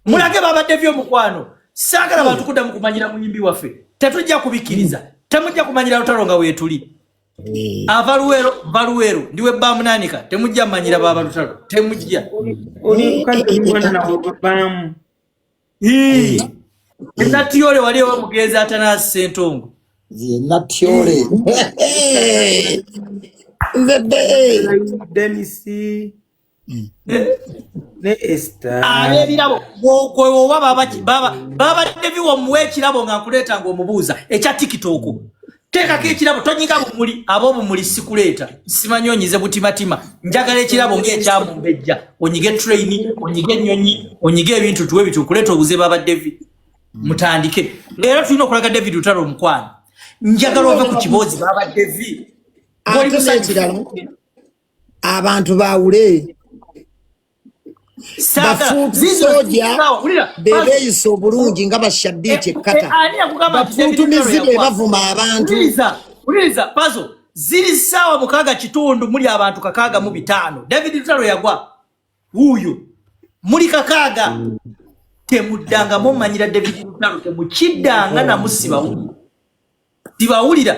[SPEAKER 1] Mulage babadde byomukwano. Saagala bantu kuddamu kumanyira muyimbi waffe, tetujja kubikkiriza. Temujja kumanyira Lutalo nga weetuli. Ava Luweero, va Luweero, ndiwe bamunanika. Temujja manyira baba Lutalo, temujja.
[SPEAKER 3] Oli mukazi, oli mwana nawe baamu.
[SPEAKER 1] Natyole wali ewa mugenzi Atanasi Sentongo.
[SPEAKER 2] Ye Natyole. Nze be.
[SPEAKER 3] Denis ne Esther.
[SPEAKER 1] Ab'ebirabo oba baba Devi, womuwa ekirabo nga nkuleeta ng'omubuuza ekya TikTok. Teekako ekirabo, tonyiga bumuli, ab'obumuli sikuleeta, simanyi onyize butimatima. Njagala ekirabo ng'ekyamumbejja, onyige train, onyige ennyonyi, onyige ebintu tuwe bitu nkuleeta obuze baba Devi. Mutandike leero, tulina okulaga David Lutalo omukwano. Njagala ove ku kiboozi, baba Devi. Ng'oli
[SPEAKER 2] Ate
[SPEAKER 1] musanyufu.
[SPEAKER 2] n'ekirala, abantu baawule. Bafuutu soja bebeeyisa obulungi nga bashabbiiti ekkata.
[SPEAKER 1] Ani yakugamba nti David
[SPEAKER 2] Bafuutumizi
[SPEAKER 1] Lutalo
[SPEAKER 2] be
[SPEAKER 1] yagwa?
[SPEAKER 2] bavuma abantu.
[SPEAKER 1] Wuliriza, wuliriza, Pazo, ziri 6:15, muli abantu 65. David Lutalo yagwa wuuyo, muli 60. Temuddanga mumanyira David Lutalo, temukiddanga namu. Sibawulira, sibawulira.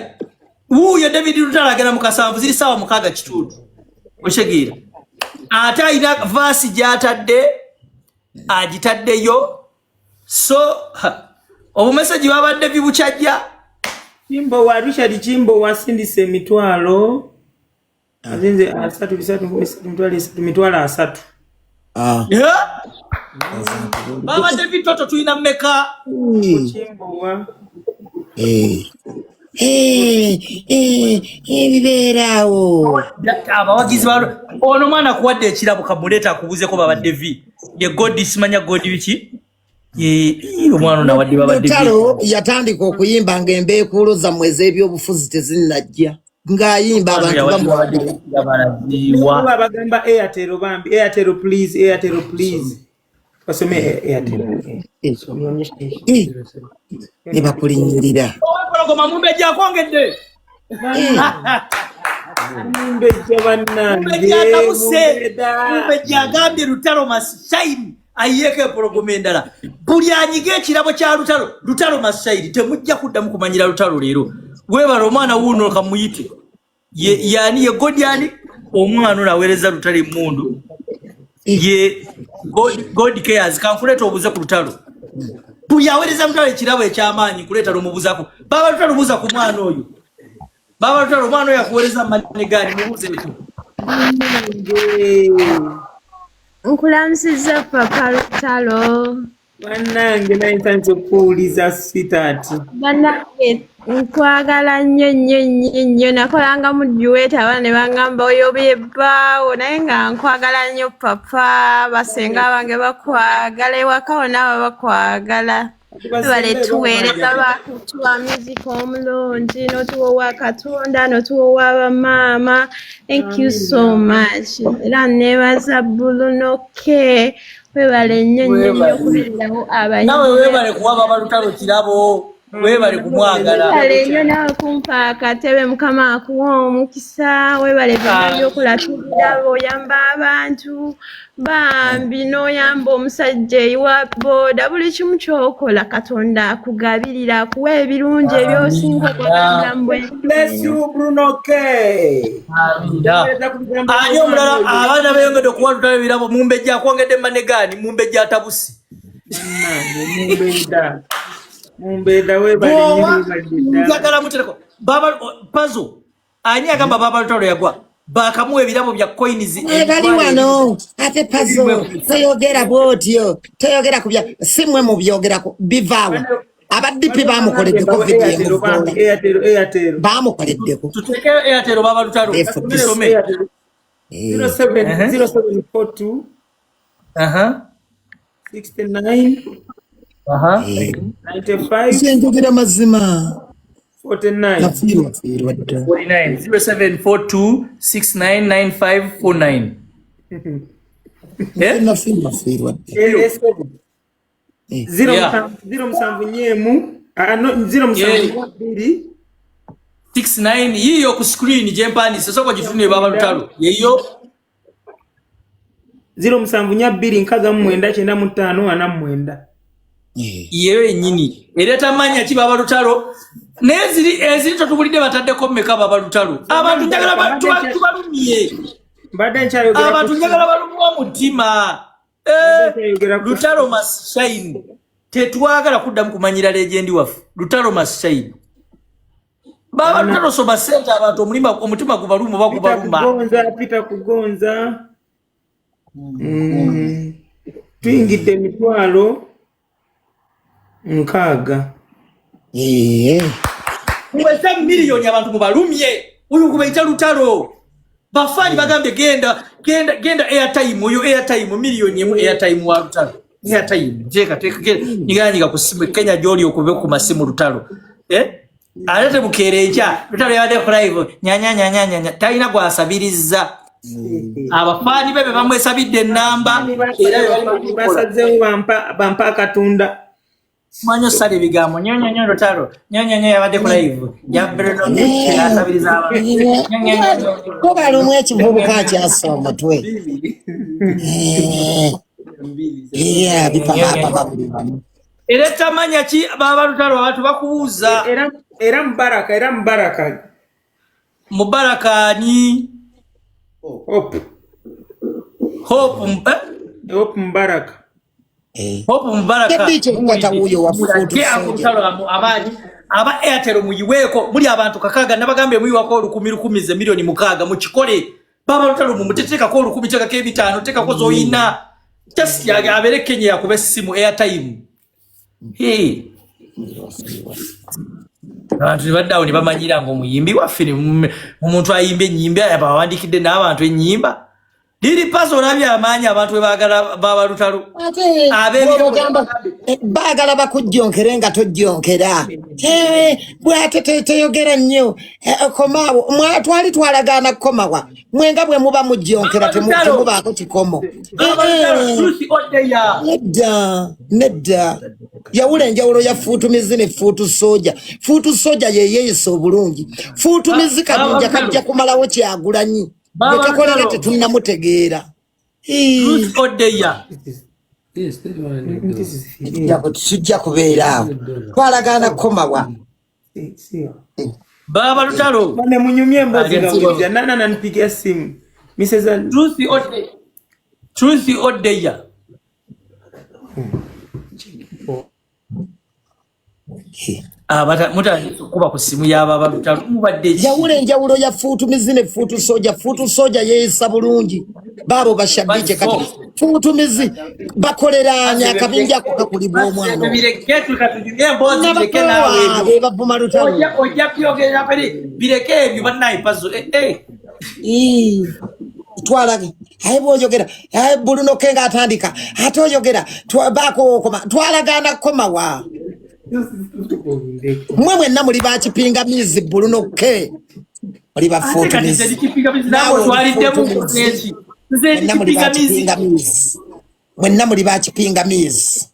[SPEAKER 1] Wuuyo David Lutalo agenda mu 7, ziri 6:15. Okitegeera? Ate alina verse gy'atadde, agitaddeyo. So ha, obumesagi babadde bibukyajja.
[SPEAKER 3] Kimbowa Richard Kimbowa asindise emitwalo azinze asatu bisatu nkumi ssatu mitwalo esatu mitwalo asatu.
[SPEAKER 2] Ah.
[SPEAKER 1] Yeah? Baba David Toto, tulina mmeka?
[SPEAKER 3] Kimbowa.
[SPEAKER 2] Eh. Eh, eh, ebibeeraawo.
[SPEAKER 1] Abawagizi ba ono omwana akuwadde ekirabo, kamuleeta akubuuzeko. Babadde v ye God, simanya God biki. Ye ii, omwana ono awadde babadde v.
[SPEAKER 2] Lutalo yatandika okuyimba ng'embeekuulo zammwe ez'ebyobufuzi tezinnajja, ng'ayimba abantu bamwagala.
[SPEAKER 1] Balaziwa.
[SPEAKER 3] Kuba bagamba Airtel, bambi Airtel please, Airtel please, basome Airtel.
[SPEAKER 2] Eh, eh, ne bakulinnyirira.
[SPEAKER 1] Owempologoma Mumbejja akwongedde.
[SPEAKER 3] Mumbejja bannange.
[SPEAKER 1] Mumbejja atabuse.
[SPEAKER 3] Mumbejja.
[SPEAKER 1] Mumbejja agambye Lutalo Mashaini ayiyeeko empologoma endala. Buli anyiga ekirabo kya Lutalo, Lutalo Mashaini, temujja kuddamu kumanyira Lutalo leero. Weebala omwana wuuno, kamuyite. Ye yani ye Godiani, omwana ono aweereza Lutalo emmundu ye God, God cares. Kankuleeta obuze ku Lutalo. Buli aweereza Lutalo ekirabo ekyamaanyi, kuleeta lumubuzaako. Baba Lutalo, buuza ku mwana oyo. Baba Lutalo, omwana oyo akuweereza manegani, mubuuze ekyo.
[SPEAKER 10] Nkulamusizza Papa Lutalo.
[SPEAKER 3] Bannange, naye ntandise okuwuliza, sweetheart.
[SPEAKER 10] Bannange, nkwagala nnyo nnyo nnyo nnyo. Nakolanga mu duet, abaana ne bangamba oyo byebbaawo, naye nga nkwagala nnyo papa. Basenga bange bakwagala, ewaka wonna bakwagala. Webale tuweereza, bakutuwa music omulungi, n'otuwowa Katonda, n'otuwowa bamaama. Thank you so much. Era neebaza Bruno K, webale nnyo nnyo nnyo okubeererawo
[SPEAKER 1] Nawe
[SPEAKER 10] abayimbi.
[SPEAKER 1] weebale kuwa Baba Lutalo kirabo, weebale kumwagala.
[SPEAKER 10] Webale nnyo naawe kumpa akatebe. Mukama akuwa omukisa. Webale byonna byokola, tubiraba, oyamba abantu bambi, n'oyamba omusajja eyiwa booda. Buli kimu kyokola, Katonda akugabirira, akuwa ebirungi ebyosinga okwagala mu bwensi.
[SPEAKER 3] Bless you, Bruno K.
[SPEAKER 1] Ani omulala? Abaana beyongedde okuwa Lutalo ebirabo. Mumbejja akwongedde manegaani. Mumbejja atabusi.
[SPEAKER 3] Bannange, Mumbejja. Mumbejja webale nnyo,
[SPEAKER 1] Bw'owa
[SPEAKER 3] webale ddala.
[SPEAKER 1] njagala mutereko Baba Pazo, ani agamba Baba Lutalo yagwa? Bakamuwa ebirabo bya coins.
[SPEAKER 2] Bali wano ate Pazo, toyogera bwotyo, toyogera ku bya si mmwe mubyogerako, bivaawa. Aba DP bamukoleddeko vidiyo emuvoola.
[SPEAKER 3] Airtel, Airtel.
[SPEAKER 2] Bamukoleddeko.
[SPEAKER 1] Tuteekeyo Airtel, Baba Lutalo.
[SPEAKER 2] F-
[SPEAKER 1] Tusome.
[SPEAKER 3] Airtel. 07 0742 69 95
[SPEAKER 2] Nze njogera mazima.
[SPEAKER 3] 49.
[SPEAKER 2] Nafiirwa fiirwa dda.
[SPEAKER 1] 49 0742 699549.
[SPEAKER 2] Nze nafiirwa fiirwa dda.
[SPEAKER 3] Eh,
[SPEAKER 2] Eh.
[SPEAKER 3] Zero
[SPEAKER 1] Yeah.
[SPEAKER 3] 0 7 4 emu, ah, no, 0 7 2.
[SPEAKER 1] 69 yiyo ku screen gyempandiise, sooka gitunire Baba Lutalo, yeyo.
[SPEAKER 3] 0 7 4 2 69 95 49.
[SPEAKER 1] Yeyo yennyini ereeta mannya ki, Baba Lutalo? Naye ziri eziri totubulidde bataddeko mmeka, Baba Lutalo? Abantu njagala tubalumye.
[SPEAKER 3] Mbadde nkyayogera
[SPEAKER 1] Abantu njagala balumwa mutima. Eh,
[SPEAKER 3] nkyayogera ku
[SPEAKER 1] Lutalo must shine. Tetwagala kuddamu kumanyira legend waffe. Lutalo must shine. Baba Lutalo, soma sente abantu omutima gubaluma oba
[SPEAKER 3] Peter
[SPEAKER 1] gubaluma.
[SPEAKER 3] Kugonza, Peter Kugonza. Tuyingidde 60,000.
[SPEAKER 2] Ee.
[SPEAKER 1] Muweze miliyoni, abantu mubalumye. Oyo gubayita Lutalo. Bafaani bagambye genda genda genda airtime, oyo airtime 1 million airtime wa Lutalo. Airtime teeka teeka genda, nyiganyiga ku simu Kenya gy'oli okube ku masimu Lutalo. Eh? Ate temukeera enkya Lutalo yabadde ku live nyanya nyanya nyanya, talina gwasabiriza. Abafaani be be bamwesabidde ennamba era be bali bakikola.
[SPEAKER 3] Basazeewo bampa akatunda.
[SPEAKER 1] Manyi osala ebigambo nyo nyo nyo lutalo nyo nyo nyo yabadde ku live ya asabiriza abantu nyo nyo nyo.
[SPEAKER 2] Kuba lumu ekivubuka akyasa omutwe. Yeah, bipapapa buli wamu.
[SPEAKER 1] Era tamanya ki baba lutalo abantu bakubuuza.
[SPEAKER 3] Era Mubaraka, era Mubaraka.
[SPEAKER 1] Mubaraka ani?
[SPEAKER 3] Hope.
[SPEAKER 1] Hope, eh?
[SPEAKER 3] Hope Mubaraka.
[SPEAKER 1] Hope Mubaraka.
[SPEAKER 2] Tebiche kukwata wuyo wa futu
[SPEAKER 1] Ye akutalo amaanyi aba Airtel muyiweeko muli abantu 6 nabagambye muyiwako 1,000 ze milioni 6 mukikole. Baba lutalo mumutetekako 1,000 tekako 5 tekako zoyina. Just abeere Kenya yakube essimu airtime. Hey. Abantu ne badde awo ne bamanyira ng'omuyimbi waffe omuntu ayimba ennyimba abawandiikidde n'abantu ennyimba. Liri pazo olabye amaanyi abantu bwe baagala baba lutalo.
[SPEAKER 2] Ate bw'obagamba, baagala bakujjonkere nga tojjonkera. Bw'ate teyogera nnyo. Komaawo. Twali twalagaana kukomawa. Mwenga bwe muba mujjonkera temubaako kikomo. Nedda, nedda. Yawula enjawulo ya fuutumizi ne fuutu soja. Fuutu soja ye yeeyisa obulungi. Fuutumizi kabinja kajja kumalawo Kyagulanyi. Bwe kakolera tetunnamutegeera.
[SPEAKER 1] Ruth Odeya.
[SPEAKER 2] Sijja kubeera awo. Twalagaana kukomawa.
[SPEAKER 1] Baba Lutalo.
[SPEAKER 3] Bane munyumye emboozi nga mujja. Nana ananipigia simu. Mrs.
[SPEAKER 1] Truth Odeya. Truth Odeya. Mutandise okuba ku ssimu ya Baba Lutalo mubadde ki?
[SPEAKER 2] Yawula enjawulo ya fuutumizi ne fuutu soja. Fuutu soja yeeyisa bulungi. Baabo bashabike kati fuutumizi bakoleranya akabinja ako kakulibwa omwana.
[SPEAKER 1] Bireke tukatunyumye emboozi bireke naawe ebyo.
[SPEAKER 2] Be bavuma Lutalo.
[SPEAKER 1] Ojja byogerera peri bireke ebyo bannaye pazo.
[SPEAKER 2] Twalage aye bw'oyogera aye Bruno K ng'atandika ate oyogera baako okoma twalagaana kukomawa. Mmwe mwenna muli bakipingamizi Bruno K muli
[SPEAKER 1] Ate kati
[SPEAKER 2] bafuutumizi.
[SPEAKER 1] nze ndikipingamizi
[SPEAKER 2] Naawe
[SPEAKER 1] naawe
[SPEAKER 2] oli
[SPEAKER 1] otwaliddemu
[SPEAKER 2] fuutumizi.
[SPEAKER 1] neki. Nze
[SPEAKER 2] Mwenna muli
[SPEAKER 1] ndikipingamizi.
[SPEAKER 2] bakipingamizi. Mwenna muli bakipingamizi.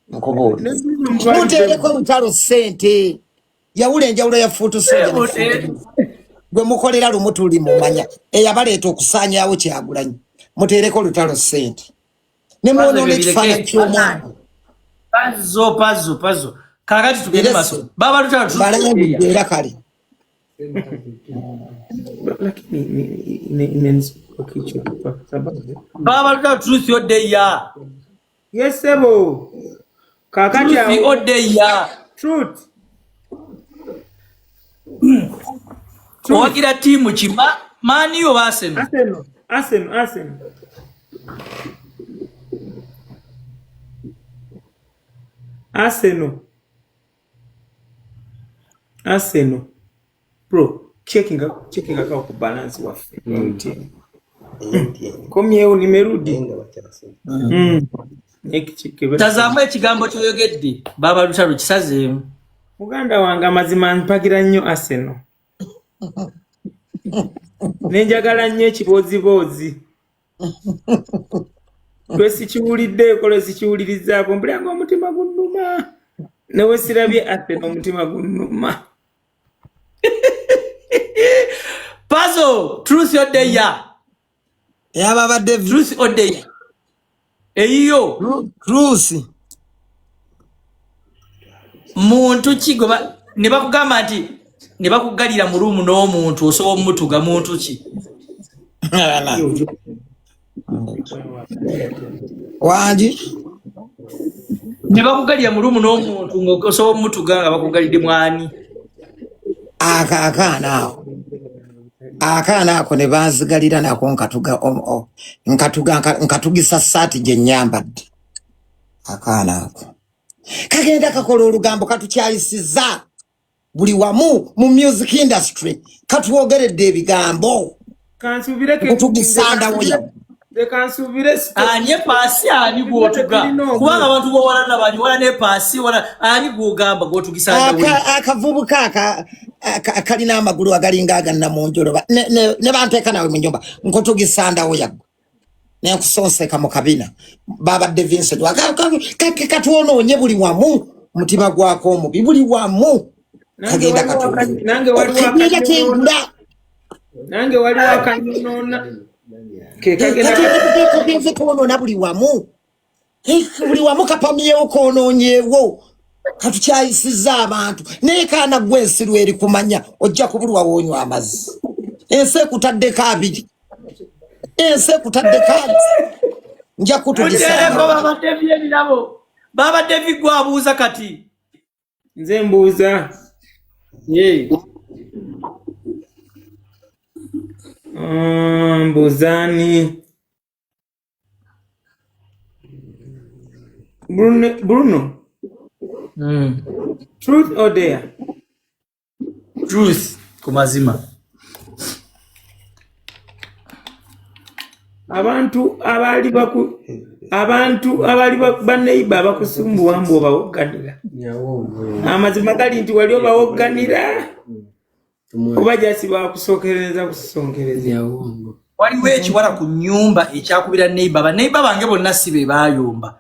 [SPEAKER 2] Nkubuulira. Muteereko Lutalo ssente. Yawula enjawulo ya fuutu soja ne fuutumizi. Gwe mukolera lumu tuli mumanya eyabaleeta okusaanyaawo Kyagulanyi. Muteereko Lutalo ssente. Ne mwonoona ekifaananyi ky'omwana.
[SPEAKER 1] Pazo pazo pazo. Kaakati tugende
[SPEAKER 2] Era
[SPEAKER 1] maaso. Baba Lutalo Truth
[SPEAKER 2] balangidde
[SPEAKER 1] Odeya.
[SPEAKER 2] era kale.
[SPEAKER 3] Lakini inanisumbua kichwa kwa sababu
[SPEAKER 1] Baba Lutalo Truth Odeya.
[SPEAKER 3] Yes sebo. Kakati
[SPEAKER 1] Truth
[SPEAKER 3] awo
[SPEAKER 1] Odeya.
[SPEAKER 3] Truth.
[SPEAKER 1] Owagira ttiimu ki? Man U oba Arsenal?
[SPEAKER 3] Arsenal. Arsenal, Arsenal. Arsenal. Arsenal. Bro, checking akao ku balance waffe. MTN. Komyewo nimerudi.
[SPEAKER 1] Tazaamu ekigambo ky'oyogedde Baba Lutalo kisazeemu.
[SPEAKER 3] Muganda wange amazima mpagira nnyo Arsenal. Nenjagala nnyo ekibooziboozi. Lwe sikiwuliddeeko lwe sikiwulirizaako mpulira ng'omutima gunnuma. Ne we sirabye Arsenal omutima gunnuma.
[SPEAKER 1] Pazo Truth Odeya.
[SPEAKER 2] Yababadde
[SPEAKER 1] Truth Odeya. Eyiyo.
[SPEAKER 2] Truth.
[SPEAKER 1] Muntu ki gwe ne bakugamba nti ne bakuggalira mu ruumu n'omuntu osobola omutuga muntu ki?
[SPEAKER 2] Wangi?
[SPEAKER 1] Ne bakuggalira mu ruumu n'omuntu ng'osobola omutuga nga bakugalidde mwani?
[SPEAKER 2] Ako akaana ako. Akaana ako ne banzigalira nako nkatugisa ssaati gye nnyambadde. Akaana ako. Kagenda kakola olugambo katukyayisiza buli wamu mu music industry katwogeredde ebigambo.
[SPEAKER 3] Kansuubire
[SPEAKER 2] Nkutugisandawo ya.
[SPEAKER 3] Leka nsuubire
[SPEAKER 1] Ani epaasi ani gwotuga? Kubanga abantu bowalana bani wala nepaasi wala ani gwogamba gwotugisanga?
[SPEAKER 2] Akavubuka akalina amagulu agalinga agannamunjoloba ne banteeka nawe mu nyumba nkutugisandawo yaggwe nenkusonseka mu kabina. Babadde Vincent katwonoonye buli wamu, mutima gwako omubi buli wamu kagenda katuogenda kengula.
[SPEAKER 3] Nange waliwo akanyonoona
[SPEAKER 2] kekagenda kwonoona buli wamu, buli wamu kapamyewo kwonoonyewo katukyayisizza abantu. Naye kaana gwe ensiru eri kumanya ojja kubulwa woonywa amazzi. Ensi ekutaddeko abiri, ensi ekutaddeko abiri, nja
[SPEAKER 1] kutugisaako. Baba Devi gwabuuza kati
[SPEAKER 3] nze mbuuza mbuuzaani Bruno, Truth or dare?
[SPEAKER 1] Truth ku mazima.
[SPEAKER 3] Abantu abaali baneiba abakusumbuwa mbu obawogganira. Amazima gali nti wali obawogganira oba jasi bakusookereza kusonkereza.
[SPEAKER 1] Waliwo ekiwala ku nnyumba ekyakubira neiba, baneiba bange bonna si be baayomba.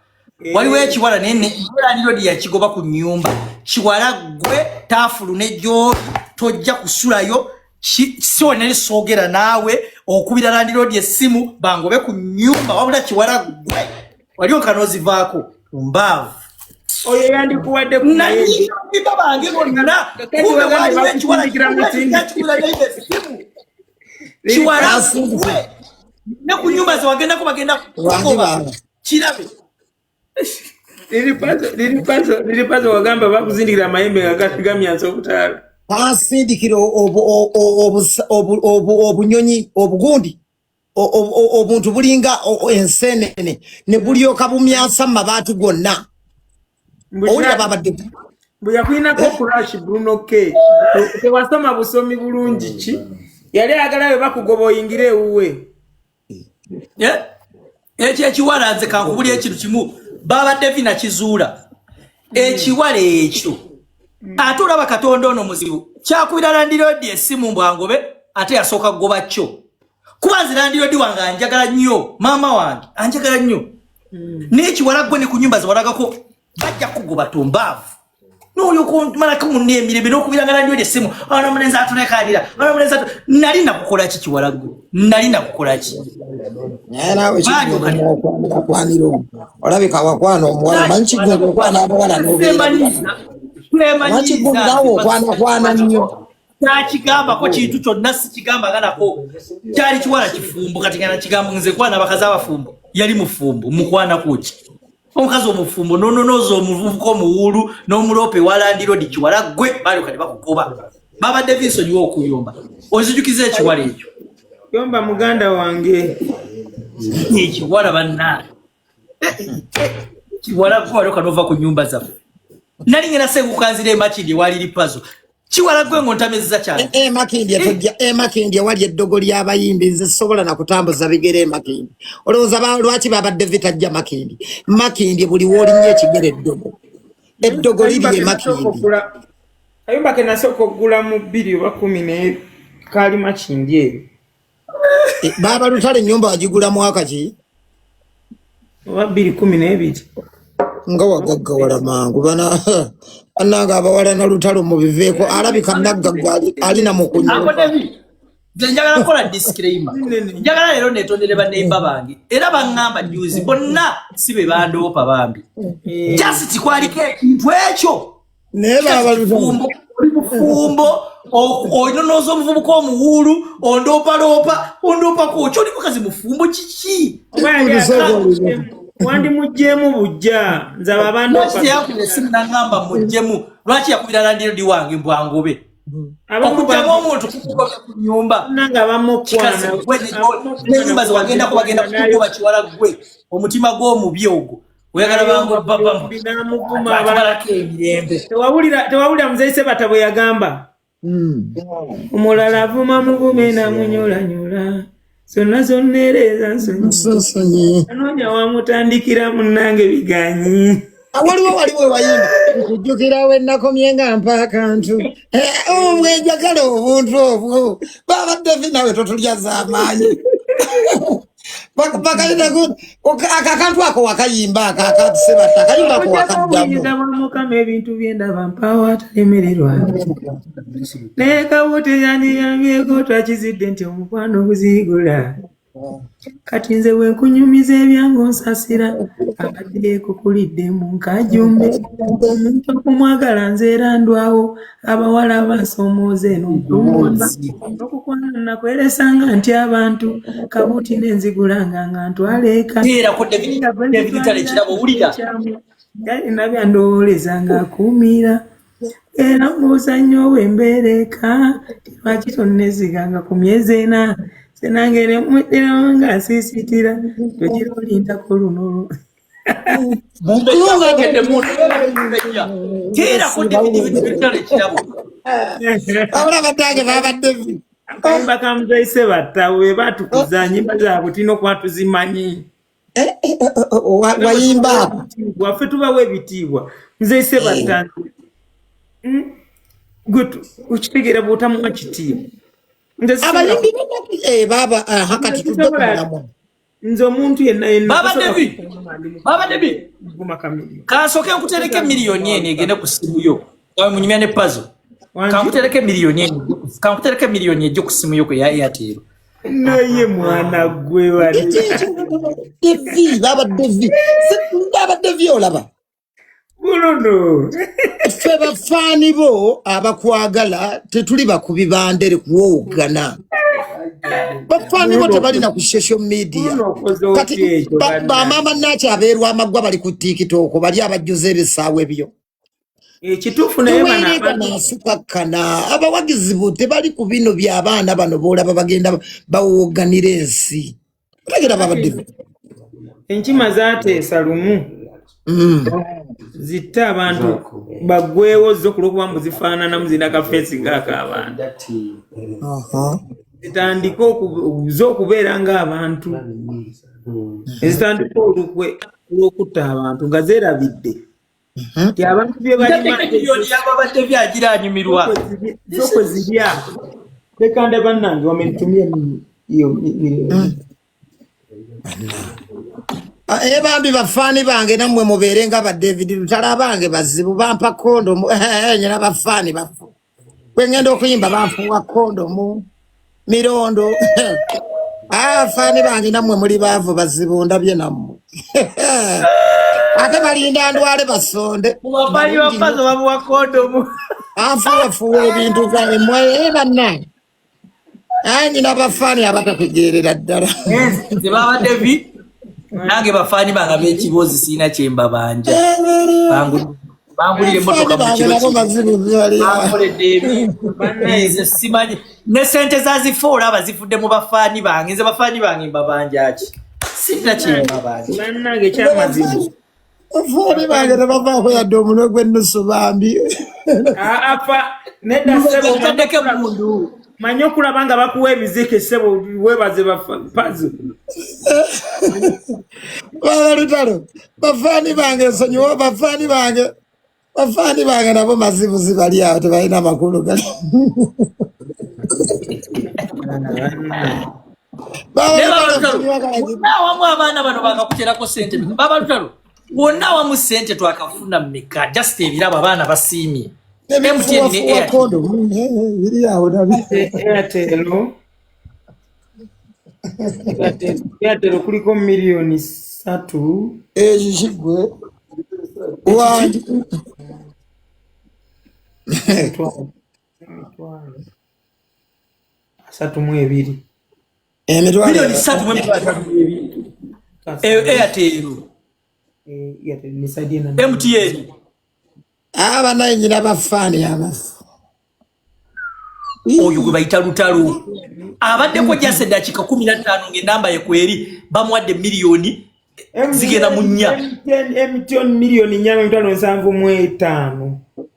[SPEAKER 1] Waliwo ekiwala naye landirodi yakigoba ku nnyumba. Kiwala gwe taafulu ne gy'oli tojja kusulayo, si wonna soogera naawe okubira landirodi essimu bangobe ku nnyumba, wabula kiwala gwe wali onkanozivaako mbaavu.
[SPEAKER 3] Oyo yandikuwadde ku
[SPEAKER 1] naiba bange bonna, kumbe waliwo ekiwala kyakubira neiba essimu. Kiwala gwe ne ku nnyumba ze wagendako bagenda kugoba kirabe.
[SPEAKER 3] Liripazo wagamba bakuzindikira amayembe nga gamyansa obutaala.
[SPEAKER 2] Bansindikira obunyonyi obugundi obuntu bulinga ensenene ne bulyoka bumyansa mu mabaati gonna. Owulira babadde
[SPEAKER 3] bwe yakulinako crash Bruno K tewasoma busomi bulungi ki yali ayagala bwe bakugoba oyingire ewuwe.
[SPEAKER 1] Ekyo ekiwala nze kankubuli ekintu kimu Baba Devi nakizuula ekiwala ekyo ate olaba Katonda ono muzibu kyakubira landirodi essimu mbwangobe ate yasooka kugoba kyo. Kuba nze landirodi wange anjagala nnyo, maama wange anjagala nnyo, n'ekiwala gwe ne ku nnyumba zewalagako bajja kugoba tumbaavu n'olyokumalako munne emirembe n'okubiranga landirodi essimu ono omulenzi atulekanira ono omulenzi nali nakukola ki kiwala gwe nali nakukola ki?
[SPEAKER 2] Nawe kikwanira olabika wakwana omuwala manyi kigunga okwana abawala n'obeeramanyi okwanakwana nnyo.
[SPEAKER 1] Takigambako kintu kyonna sikigamba nako kyali kiwala kifumbo kati nga nakigamba nze kwana abakazi abafumbo yali mufumbo mukwanako ki omukazi omufumbo nononooza omuvubuka omuwuulu n'omulope walandirodi kiwala gwe balyoka ne bakugoba. Baba Davidson wo okuyomba onzijukiza ekiwala ekyo.
[SPEAKER 3] Yomba muganda wange
[SPEAKER 1] ekiwala bannange kiwala gwe walyoka n'ova ku nnyumba zaffe. Nali ngenda sengukanzira emakindi ewali lipazo kiwala gwe ng'ontamezza kyane.
[SPEAKER 2] Emakindi tojja emakindi ewali eddogo ly'abayimbi nze sobola na kutambuza bigere emakindi. Olowooza lwaki babadde vitajja makindi? Makindi buli w'olinnya ekigere eddogo. Eddogo liri emakindi.
[SPEAKER 3] Kayumba ke nasooka okugula mu 2 oba 10 kaali makindi eyo.
[SPEAKER 2] Baba Lutale ennyumba wagigula mwaka ki?
[SPEAKER 3] Oba 2012.
[SPEAKER 2] Nga wagaggawala mangu bana bannange abawala na Lutalo mubiveeko alabika naggagga alina mu kunyumba.
[SPEAKER 1] Nze njagala kukola disclaimer. Njagala leero neetondere banneighbor bange era baŋŋamba juzi bonna si be bandoopa bambi. Just kwaliko ekintu ekyo.
[SPEAKER 2] Naye Baba Lutalo
[SPEAKER 1] oli mufumbo ononooza omuvubuka omuwuulu ondoopaloopa ondoopako ki oli mukazi mufumbo kiki?
[SPEAKER 3] Wandi muggyemu bujja nze abo abandoopa.
[SPEAKER 1] Yakubira essimu n'aŋŋamba muggyemu lwaki yakubira landirodi wange mbwangobe okugyamu omuntu kukugobya ku nnyumba n'ennyumba ze wagendako bagenda kukugoba kiwala gwe omutima gw'omubi ogwo oyagala bangobalako emirembe.
[SPEAKER 3] Tewawulira muzeeyi Sebata bwe yagamba omulala avuma muvume namunyolanyola Zonna zonna era ezansonyi.
[SPEAKER 2] Nsonyi.
[SPEAKER 3] Anoonya wamutandikira munnange biganyi.
[SPEAKER 2] Ah, waliwo waliwo wayimba nkujjukira we nakomye nga mpa akantu. Eh, oh, bwenjagala obuntu obwo baba David nawe totulya z'amaanyi. Akakantu ako wakayimba ako akasebatta akayimba ako
[SPEAKER 3] Okujjako
[SPEAKER 2] wakaddamu.
[SPEAKER 3] obuyinza bwa Mukama ebintu bye ndaba mpaawo atalemererwa. Naye kawuti yandiyambyeko twakizidde nti omukwano guziigula. Kati nze bwe nkunyumiza ebyange onsasira abadde kukulidde mu nkajumbe omuntu okumwagala nze era ndwawo abawala basoomooza eno nkumba okukwana nakweresanga nti abantu kabuuti nenzigulanga nga ntwala eka.
[SPEAKER 1] Teerako David David Tale ekirabo wulira.
[SPEAKER 3] Yalina byandowooleza ng'akuumira era mbuuza nnyo bwe mbeera eka lwaki tonneesiganga ku myezi ena nze nange ne mweddiramu nga nsiisitira togira olindako luno lu.
[SPEAKER 1] Mumbejja mwogedde mundu mumbejja. Teerako David David Tale ekirabo.
[SPEAKER 2] Wabula battange baba David.
[SPEAKER 3] Akayimba ka Muzeeyi Ssebatta bwe batukuza nnyimba zaabwe tulina okuba tuzimanyi.
[SPEAKER 2] Eh, eh, eh, wayimba ako.
[SPEAKER 3] Waffe tubawa ebitiibwa. Muzeeyi Ssebatta gwe okitegeera bw'otamuwa kitiibwa. Nze sisobola
[SPEAKER 2] Abayimbi b'ennaku baba aha kati tudde ku mulamwa.
[SPEAKER 3] Nze omuntu yenna yenna
[SPEAKER 1] Baba
[SPEAKER 3] tasobola
[SPEAKER 1] David.
[SPEAKER 3] kuvuma ndi mu-
[SPEAKER 1] Baba David.
[SPEAKER 3] kuvuma Chameleone.
[SPEAKER 1] Kansooke nkutereke miliyoni eno egende ku ssimu yo. Wawe munyumya ne puzzle.
[SPEAKER 3] Wangi?
[SPEAKER 1] Kankutereke miliyoni eno. Kankutereke miliyoni ejje ku ssimu yo ku ya Airtel.
[SPEAKER 3] Naye mwana gwe wali.
[SPEAKER 2] Devi, baba Devi. Baba Devi olaba.
[SPEAKER 3] Buluno.
[SPEAKER 2] Ffe bafaani bo abakwagala tetuli bakubi bandere kuwowoggana. Bafaani bo tebalina ku social media.
[SPEAKER 3] Bruno okoze otya
[SPEAKER 2] Kati
[SPEAKER 3] ekyo bannange?
[SPEAKER 2] bamaama Naki abeerwa amaggwa bali ku TikTok bali abajjuza ebisaawe byo.
[SPEAKER 3] Ekituufu naye bano
[SPEAKER 2] Teweerega
[SPEAKER 3] abantu
[SPEAKER 2] n'asukakkana abawagizi bo tebali ku bino by'abaana bano b'olaba bagenda bawowogganira ensi. Otegera baba Devi.
[SPEAKER 3] Enkima zaateesa lumu zitte abantu baggwewo zo ku lw'okuba mbu zifaananamu zirina kafeesi ng'ak'abantu. Zitandike zo okubeera ng'abantu. Ezitandika olukwe lw'okutta abantu nga zeerabidde. Nti abantu bye balima
[SPEAKER 1] Ntaddeko miliyoni y'ababadde byagira anyumirwa.
[SPEAKER 3] zo kwe zirya. Leka nde bannange wamenitumie hiyo milioni.
[SPEAKER 2] Ah, bambi bafaani bange nammwe mubeere nga ba David Lutalo abange bazibu bampa kondomu nyina bafaani bafu bwe ngenda okuyimba banfuuwa kondomu mirondo. Ah, faani bange nammwe muli baavu bazibu ndabye nammwe ate balinda ndwale basonde.
[SPEAKER 1] Mu bafaani ba Pazo bamuwa kondomu.
[SPEAKER 2] Anfuuwafuuwa ebintu bwammwe bannange. Ah, nyina bafaani abatategeerera ddala.
[SPEAKER 1] Nze Baba David nange bafaani bange ab'ekiboozi sirina kye mbabanja. Bangulira emmotoka mu
[SPEAKER 2] Bafaani
[SPEAKER 1] kiro
[SPEAKER 2] bange nabo
[SPEAKER 1] kimu.
[SPEAKER 2] bazibu bali awo.
[SPEAKER 1] Bankoledde ebintu. Nze simanyi ne sente za zifa olaba zivudde mu bafaani bange. Nze bafaani bange mbabanja ki? Sirina kye mbabanja.
[SPEAKER 3] Bannange ekyamazima.
[SPEAKER 2] Bafaani bange tebavaako yadde omunwe gw'ennusu bambi.
[SPEAKER 3] Afa nedda ssebo
[SPEAKER 1] Ntaddeko emmundu.
[SPEAKER 3] Manyi okulaba nga bakuwa ebizike ssebo weebaze Pazo.
[SPEAKER 2] Baba Lutalo, bafaani bange nsonyiwa bafaani bange. Bafaani bange nabo mazibuzi bali awo tebalina makulu gali. Baba
[SPEAKER 1] Naye Baba
[SPEAKER 2] Lutalo,
[SPEAKER 1] Lutalo,
[SPEAKER 2] nsonyiwa kange.
[SPEAKER 1] wonna awamu abaana bano bakakuterako ssente mmeka? Baba Lutalo, wonna awamu ssente twakafuna mmeka? Just ebirabo abaana basiimye. MTN ne
[SPEAKER 2] Ebifuwafuwa
[SPEAKER 1] Airtel.
[SPEAKER 2] kondomu biri awo nabyo.
[SPEAKER 3] Airtel kuliko miliyoni 3.
[SPEAKER 2] Ekyo kiggwe. Wangi.
[SPEAKER 3] 32.
[SPEAKER 2] Emitwalo
[SPEAKER 1] 332,000. Airtel.
[SPEAKER 3] Airtel nisaidie na
[SPEAKER 1] MTN.
[SPEAKER 2] Aba naye nyina bafaani abafu.
[SPEAKER 1] Oyo gwe bayita Lutalo. Abaddeko just eddakiika 15 ng'ennamba ye kweri bamuwadde miliyoni zigenda mu 4.
[SPEAKER 3] MTN 4,775,000.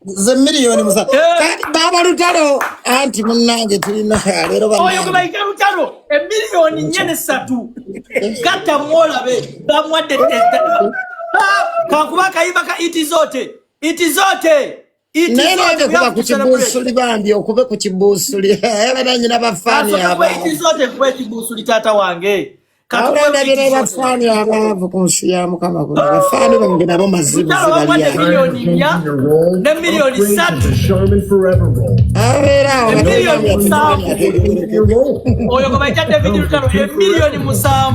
[SPEAKER 2] Ze miliyoni 7. Kati Baba Lutalo anti munnange tulina leero
[SPEAKER 1] Oyo gwe
[SPEAKER 2] bannange.
[SPEAKER 1] bayita Lutalo. Lutalo emiliyoni 4 ne 3 gatta mwolabe bamuwadde. Kankuba akayimba ka iti zote, iti zote, iti
[SPEAKER 2] Naye
[SPEAKER 1] zote.
[SPEAKER 2] nange kuba ku kibuusuli, bambi, okube ku kibuusuli, bananyina bafaani
[SPEAKER 1] Kuba iti
[SPEAKER 2] abaavu.
[SPEAKER 1] zote, kuba ekibuusuli, taata wange. Katukuwe
[SPEAKER 2] Awulabye
[SPEAKER 1] iti zote.
[SPEAKER 2] bafaani abaavu ku nsi ya Mukama kuno, bafaani bange nabo mazibu.
[SPEAKER 1] Lutalo bamuwadde
[SPEAKER 2] Zibalya.
[SPEAKER 1] miliyoni 4 ne miliyoni 3.
[SPEAKER 7] The Charmin Forever Roll.
[SPEAKER 2] Abeera awo.
[SPEAKER 1] Emiliyoni 7.
[SPEAKER 7] Your roll.
[SPEAKER 1] Oyo gwe bayita David Lutalo, emiliyoni 7,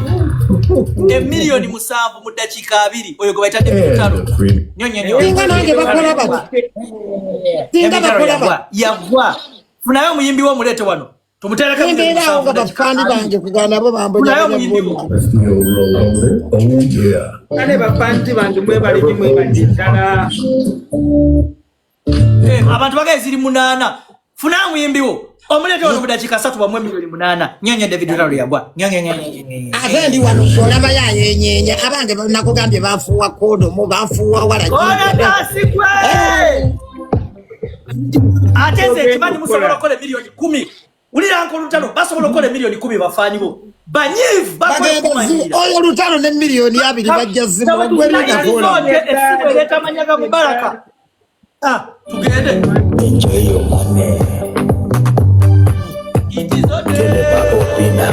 [SPEAKER 1] emiliyoni 7 mu ddakiika 20. Oyo gwe bayita David Lutalo.
[SPEAKER 7] And a premium.
[SPEAKER 1] Nyo nyo nyo.
[SPEAKER 2] Singa nange bakola bati, singa
[SPEAKER 1] David Lutalo
[SPEAKER 2] bakola
[SPEAKER 1] yagwa.
[SPEAKER 2] bati.
[SPEAKER 1] Yagwa. Funayo omuyimbi wo, omuleete wano, tumuteereko emiliyoni
[SPEAKER 2] Embeera awo
[SPEAKER 1] 7
[SPEAKER 2] nga
[SPEAKER 1] mu ddakiika
[SPEAKER 2] bafaani
[SPEAKER 1] 20.
[SPEAKER 2] bange kugana nabo.
[SPEAKER 1] Funayo omuyimbi wo.
[SPEAKER 2] Bambonyabonya.
[SPEAKER 7] That's the old roll holder. Oh yeah.
[SPEAKER 3] Kale bafanti bange, mwebale nnyo, mwebale ddala.
[SPEAKER 1] Abantu bagaye ziri 8. Funayo omuyimbi wo, omuleete wano mu ddakiika 3, bamuwe miliyoni 8. Nyo nyo, David Lutalo yagwa. Nyo nyo nyo nyo nyo nyo.
[SPEAKER 2] Ate ndi wano, olabayo ayenyeenya abange. Nakugambye bafuuwa kondomu, bafuuwa walagi.
[SPEAKER 1] Ona tasigwe. Ate nze ekimanyi, musobola okukola emiliyoni 10. Wulira nko Lutalo, basobola okukola emiliyoni 10. Bafaani bo banyiivu, bakola
[SPEAKER 2] Bagenda
[SPEAKER 1] okumanyira.
[SPEAKER 2] Oyo Lutalo ne miliyoni 20 bajja zimuwa gwerinakola.
[SPEAKER 1] Esimu ereeta amanya ga Mubaraka. Ah, tugende.
[SPEAKER 5] Enjoy your money.
[SPEAKER 1] Iti zote.
[SPEAKER 5] Opina.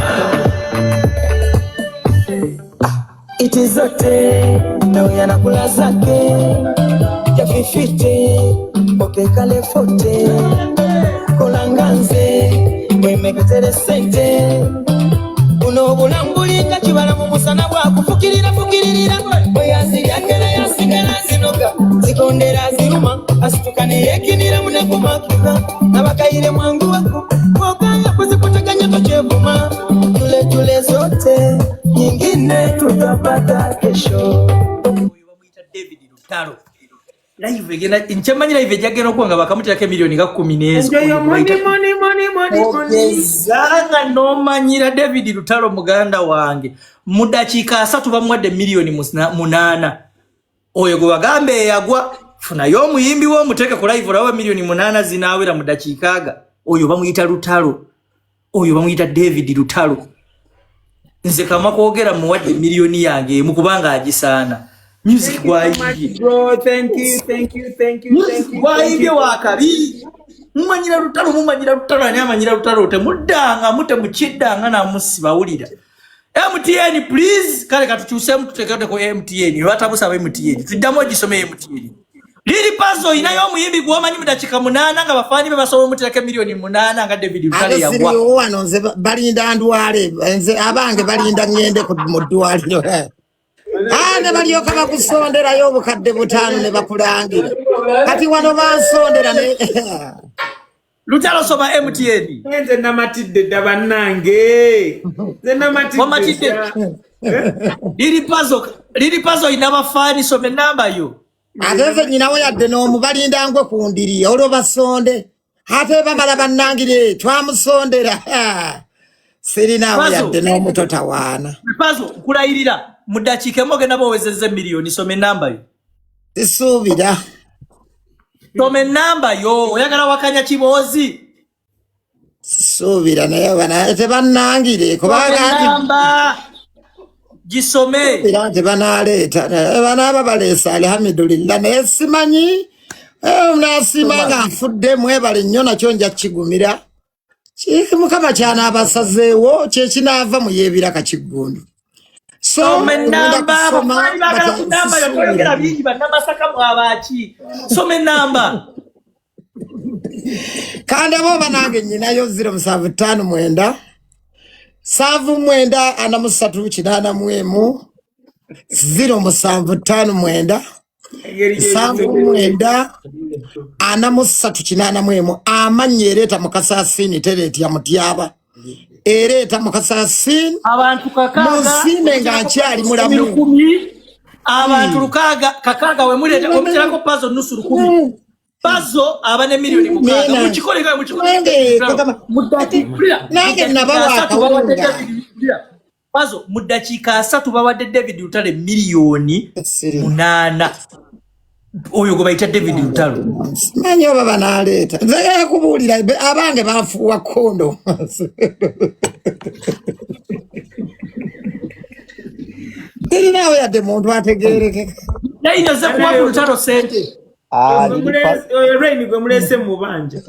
[SPEAKER 5] Iti zote nawe anakula zake ya fifite okekale fote kolanganze wemeketere sente buno obulamu bulinga kibala mu musana bwakufukirira fukiririra bwe yaziryakera yasigala zinoga zikondera ziruma asituka neyekinira munekumakuka nabakayire mwangu waku oganga kuzikuteganya tokyevuma tule tule zote nyingine tutapata kesho.
[SPEAKER 1] Oyo bamuyita David Lutalo. Live egenda, nkyemanyi live ejjagenda okuba nga bakamuterako emiliyoni nga 10 n'ezo.
[SPEAKER 3] Enjoy your money, money, money, money, money.
[SPEAKER 1] Ogezanga n'omanyira David Lutalo, muganda wange, mu ddakiika 30 bamuwadde miliyoni 8. Oyo gwe bagamba eyagwa. Funayo omuyimbi we, omuteeke ku live, olaba miliyoni 8 zinaawera mu ddakiika aga. Oyo bamuyita Lutalo, oyo bamuyita David Lutalo. Nze kama kwogera, muwadde miliyoni yange emu kubanga agisaana. Music
[SPEAKER 3] Thank you so much,
[SPEAKER 1] gwayimbye
[SPEAKER 3] bro. Thank you, thank you, thank you,
[SPEAKER 1] music
[SPEAKER 3] thank you, thank
[SPEAKER 1] gwayimbye
[SPEAKER 3] you.
[SPEAKER 1] wakabi. Mumanyira Lutalo, mumanyira Lutalo. Ani amanyira Lutalo? Temuddanga mutemukiddanga namusibawulira. MTN please. Kale katukyusemu, tutekateko MTN. Lwatabusaba MTN, tuddamu ogisome MTN. Liri pazo, inayo omuyimbi gwomanyi mu dakiika 8 nga bafaani be basobola omuterako emiliyoni 8 nga David Lutalo
[SPEAKER 2] Ate
[SPEAKER 1] yagwa?
[SPEAKER 2] siriwo wano nze, balinda ndwale. Nze abange balinda ŋŋende mu ddwaliro. Ah, ne balyoka bakusonderayo obukadde 5 ne bakulangira. Kati wano bansondera ne
[SPEAKER 1] Lutalo, soma MTN.
[SPEAKER 3] Nze namatidde dda, bannange. Nze namatidde
[SPEAKER 1] Wamatidde?
[SPEAKER 3] dda.
[SPEAKER 1] Liri pazo, liri pazo, ina bafaani, soma enamba yo.
[SPEAKER 2] Ate nze nyinawo yadde n'omu, balinda ngwe ku ndiri olwo basonde, ate bamala bannangire twamusondera. Sirinaawo
[SPEAKER 1] Pazo.
[SPEAKER 2] yadde n'omuto tawaana.
[SPEAKER 1] Pazo, nkulayirira, mu ddakiika emu ogenda bawezezza emiliyoni. Soma enamba yo.
[SPEAKER 2] Sisuubira.
[SPEAKER 1] Soma enamba yo, oyagala wakanya kiboozi.
[SPEAKER 2] Sisuubira, naye tebannangire
[SPEAKER 1] Soma
[SPEAKER 2] kubanga nti
[SPEAKER 1] enamba, gisome.
[SPEAKER 2] Era nti banaleeta, banaaba baleese, alhamdulillah, naye simanyi. Nasiima nga nfudde, mwebale nnyo, nakyo nja kigumira. Mukama kyanaabasazeewo kyekinaava mu yeebiraka kiggundu. So
[SPEAKER 1] Soma
[SPEAKER 2] ngenda
[SPEAKER 1] enamba.
[SPEAKER 2] kusoma.
[SPEAKER 1] Abafaani baagala ku namba yo. Toyogera bingi, bannamasaka mwabaki? Soma enamba.
[SPEAKER 2] Kandaba oba nange nyinayo 0759 79 43 81, 0759
[SPEAKER 3] Engeri
[SPEAKER 2] 79 43 81. Amannya ereeta Mukasasini, tereetya Mutyaba, ereeta Mukasasini.
[SPEAKER 1] Abantu 6.
[SPEAKER 2] Munsiime nga nkyali mulamu.
[SPEAKER 1] 10,000, abantu 6, 6. Wemuleeta, wemuterako pazo nusu lukumi, pazo aba ne miliyoni 6.
[SPEAKER 2] Nena.
[SPEAKER 1] Mukikole nga mukikole.
[SPEAKER 2] Nange, nange nabawa akawunga.
[SPEAKER 1] Pazo, mu ddakiika 30 bawadde David Lutale miliyoni
[SPEAKER 2] Siri.
[SPEAKER 1] 8. Oyo gwe bayita David Lutalo.
[SPEAKER 2] Simanyi oba banaaleeta. Nze yakubuulira abange bafuuwa kondo. Tirinaawo yadde muntu ategeerekeka.
[SPEAKER 1] Naye nze kuwa ku Lutalo sente.
[SPEAKER 11] Ah, liri
[SPEAKER 3] Oyo Rain gwe mulese mu banja.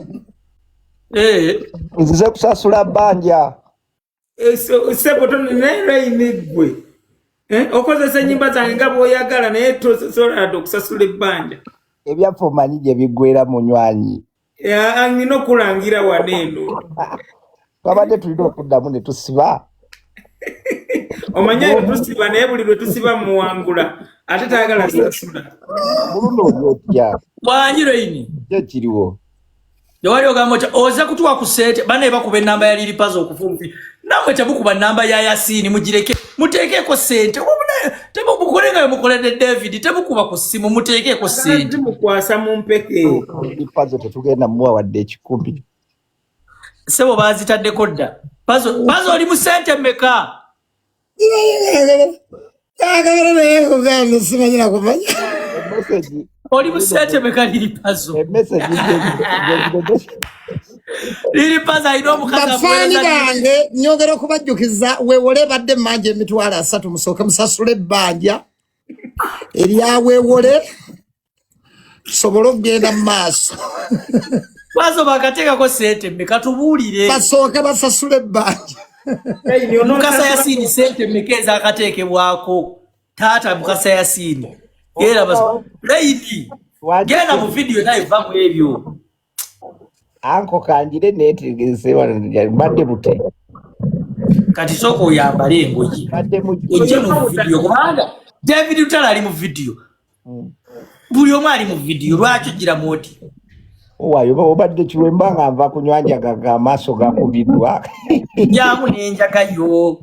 [SPEAKER 1] Eh.
[SPEAKER 11] Nzize kusasula bbanja.
[SPEAKER 3] Eh, sebo naye Rain gwe. Eh, okozesa ennyimba zange nga bw'oyagala naye tosobola yadde okusasula ebbanja.
[SPEAKER 11] Ebyaffe omanyi gye biggweera munywanyi.
[SPEAKER 3] Eh, nina okulangira wano eno.
[SPEAKER 11] Twabadde tulina okuddamu ne tusiba.
[SPEAKER 3] Omanyi eyo tusiba naye buli lwe tusiba muwangula ate tayagala sasula.
[SPEAKER 11] Mulundi oli otya?
[SPEAKER 1] Wangi Rain.
[SPEAKER 11] Ki ekiriwo?
[SPEAKER 1] Tewali ogamba otya oze kutuwa ku ssente bannaye bakuba ennamba ya Lili Pazo okufunfi nammwe temukuba nnamba ya Yasiini mugireke muteekeeko ssente temukole nga mukoledde David temukuba ku ssimu muteekeeko ssente
[SPEAKER 3] mukwasa mu mpeke.
[SPEAKER 11] Lili Pazo tetugenda muwa wadde ekikumi.
[SPEAKER 1] Ssebo baazitaddeko dda. Pazo Pazo oli mu ssente mmeka?
[SPEAKER 2] Akabera naye nkugambye simanyi nakumanya.
[SPEAKER 1] Oli mu ssente mmeka Lili Pazo? Lili Pazo alina omukazi
[SPEAKER 2] Bafaani
[SPEAKER 1] amuweereza
[SPEAKER 2] bange nyongera okubajjukiza weewole badde emmanja 300,000 musooke musasule ebbanja erya weewole tusobole okugenda mu maaso.
[SPEAKER 1] Pazo bakateekako ssente mmeka tubuulire.
[SPEAKER 2] Basooke basasule ebbanja.
[SPEAKER 1] Mukasa Yasiini ssente mmeka ezakateekebwako? Taata Mukasa Yasiini. Genda Raini genda mu vidiyo naye va mu ebyo.
[SPEAKER 11] Anko kanjire neetegese wano mbadde bute.
[SPEAKER 1] Kati sooka oyambale engoye.
[SPEAKER 11] Mbadde mu
[SPEAKER 1] Ojje mu vidiyo kubanga David Lutalo ali mu vidiyo. Buli omu ali mu vidiyo lwaki ogira oti?
[SPEAKER 11] Waayo obadde kiwemba nga nva kunywa njaga nga amaaso gakubiddwa.
[SPEAKER 1] Njamu n'enjaga yo.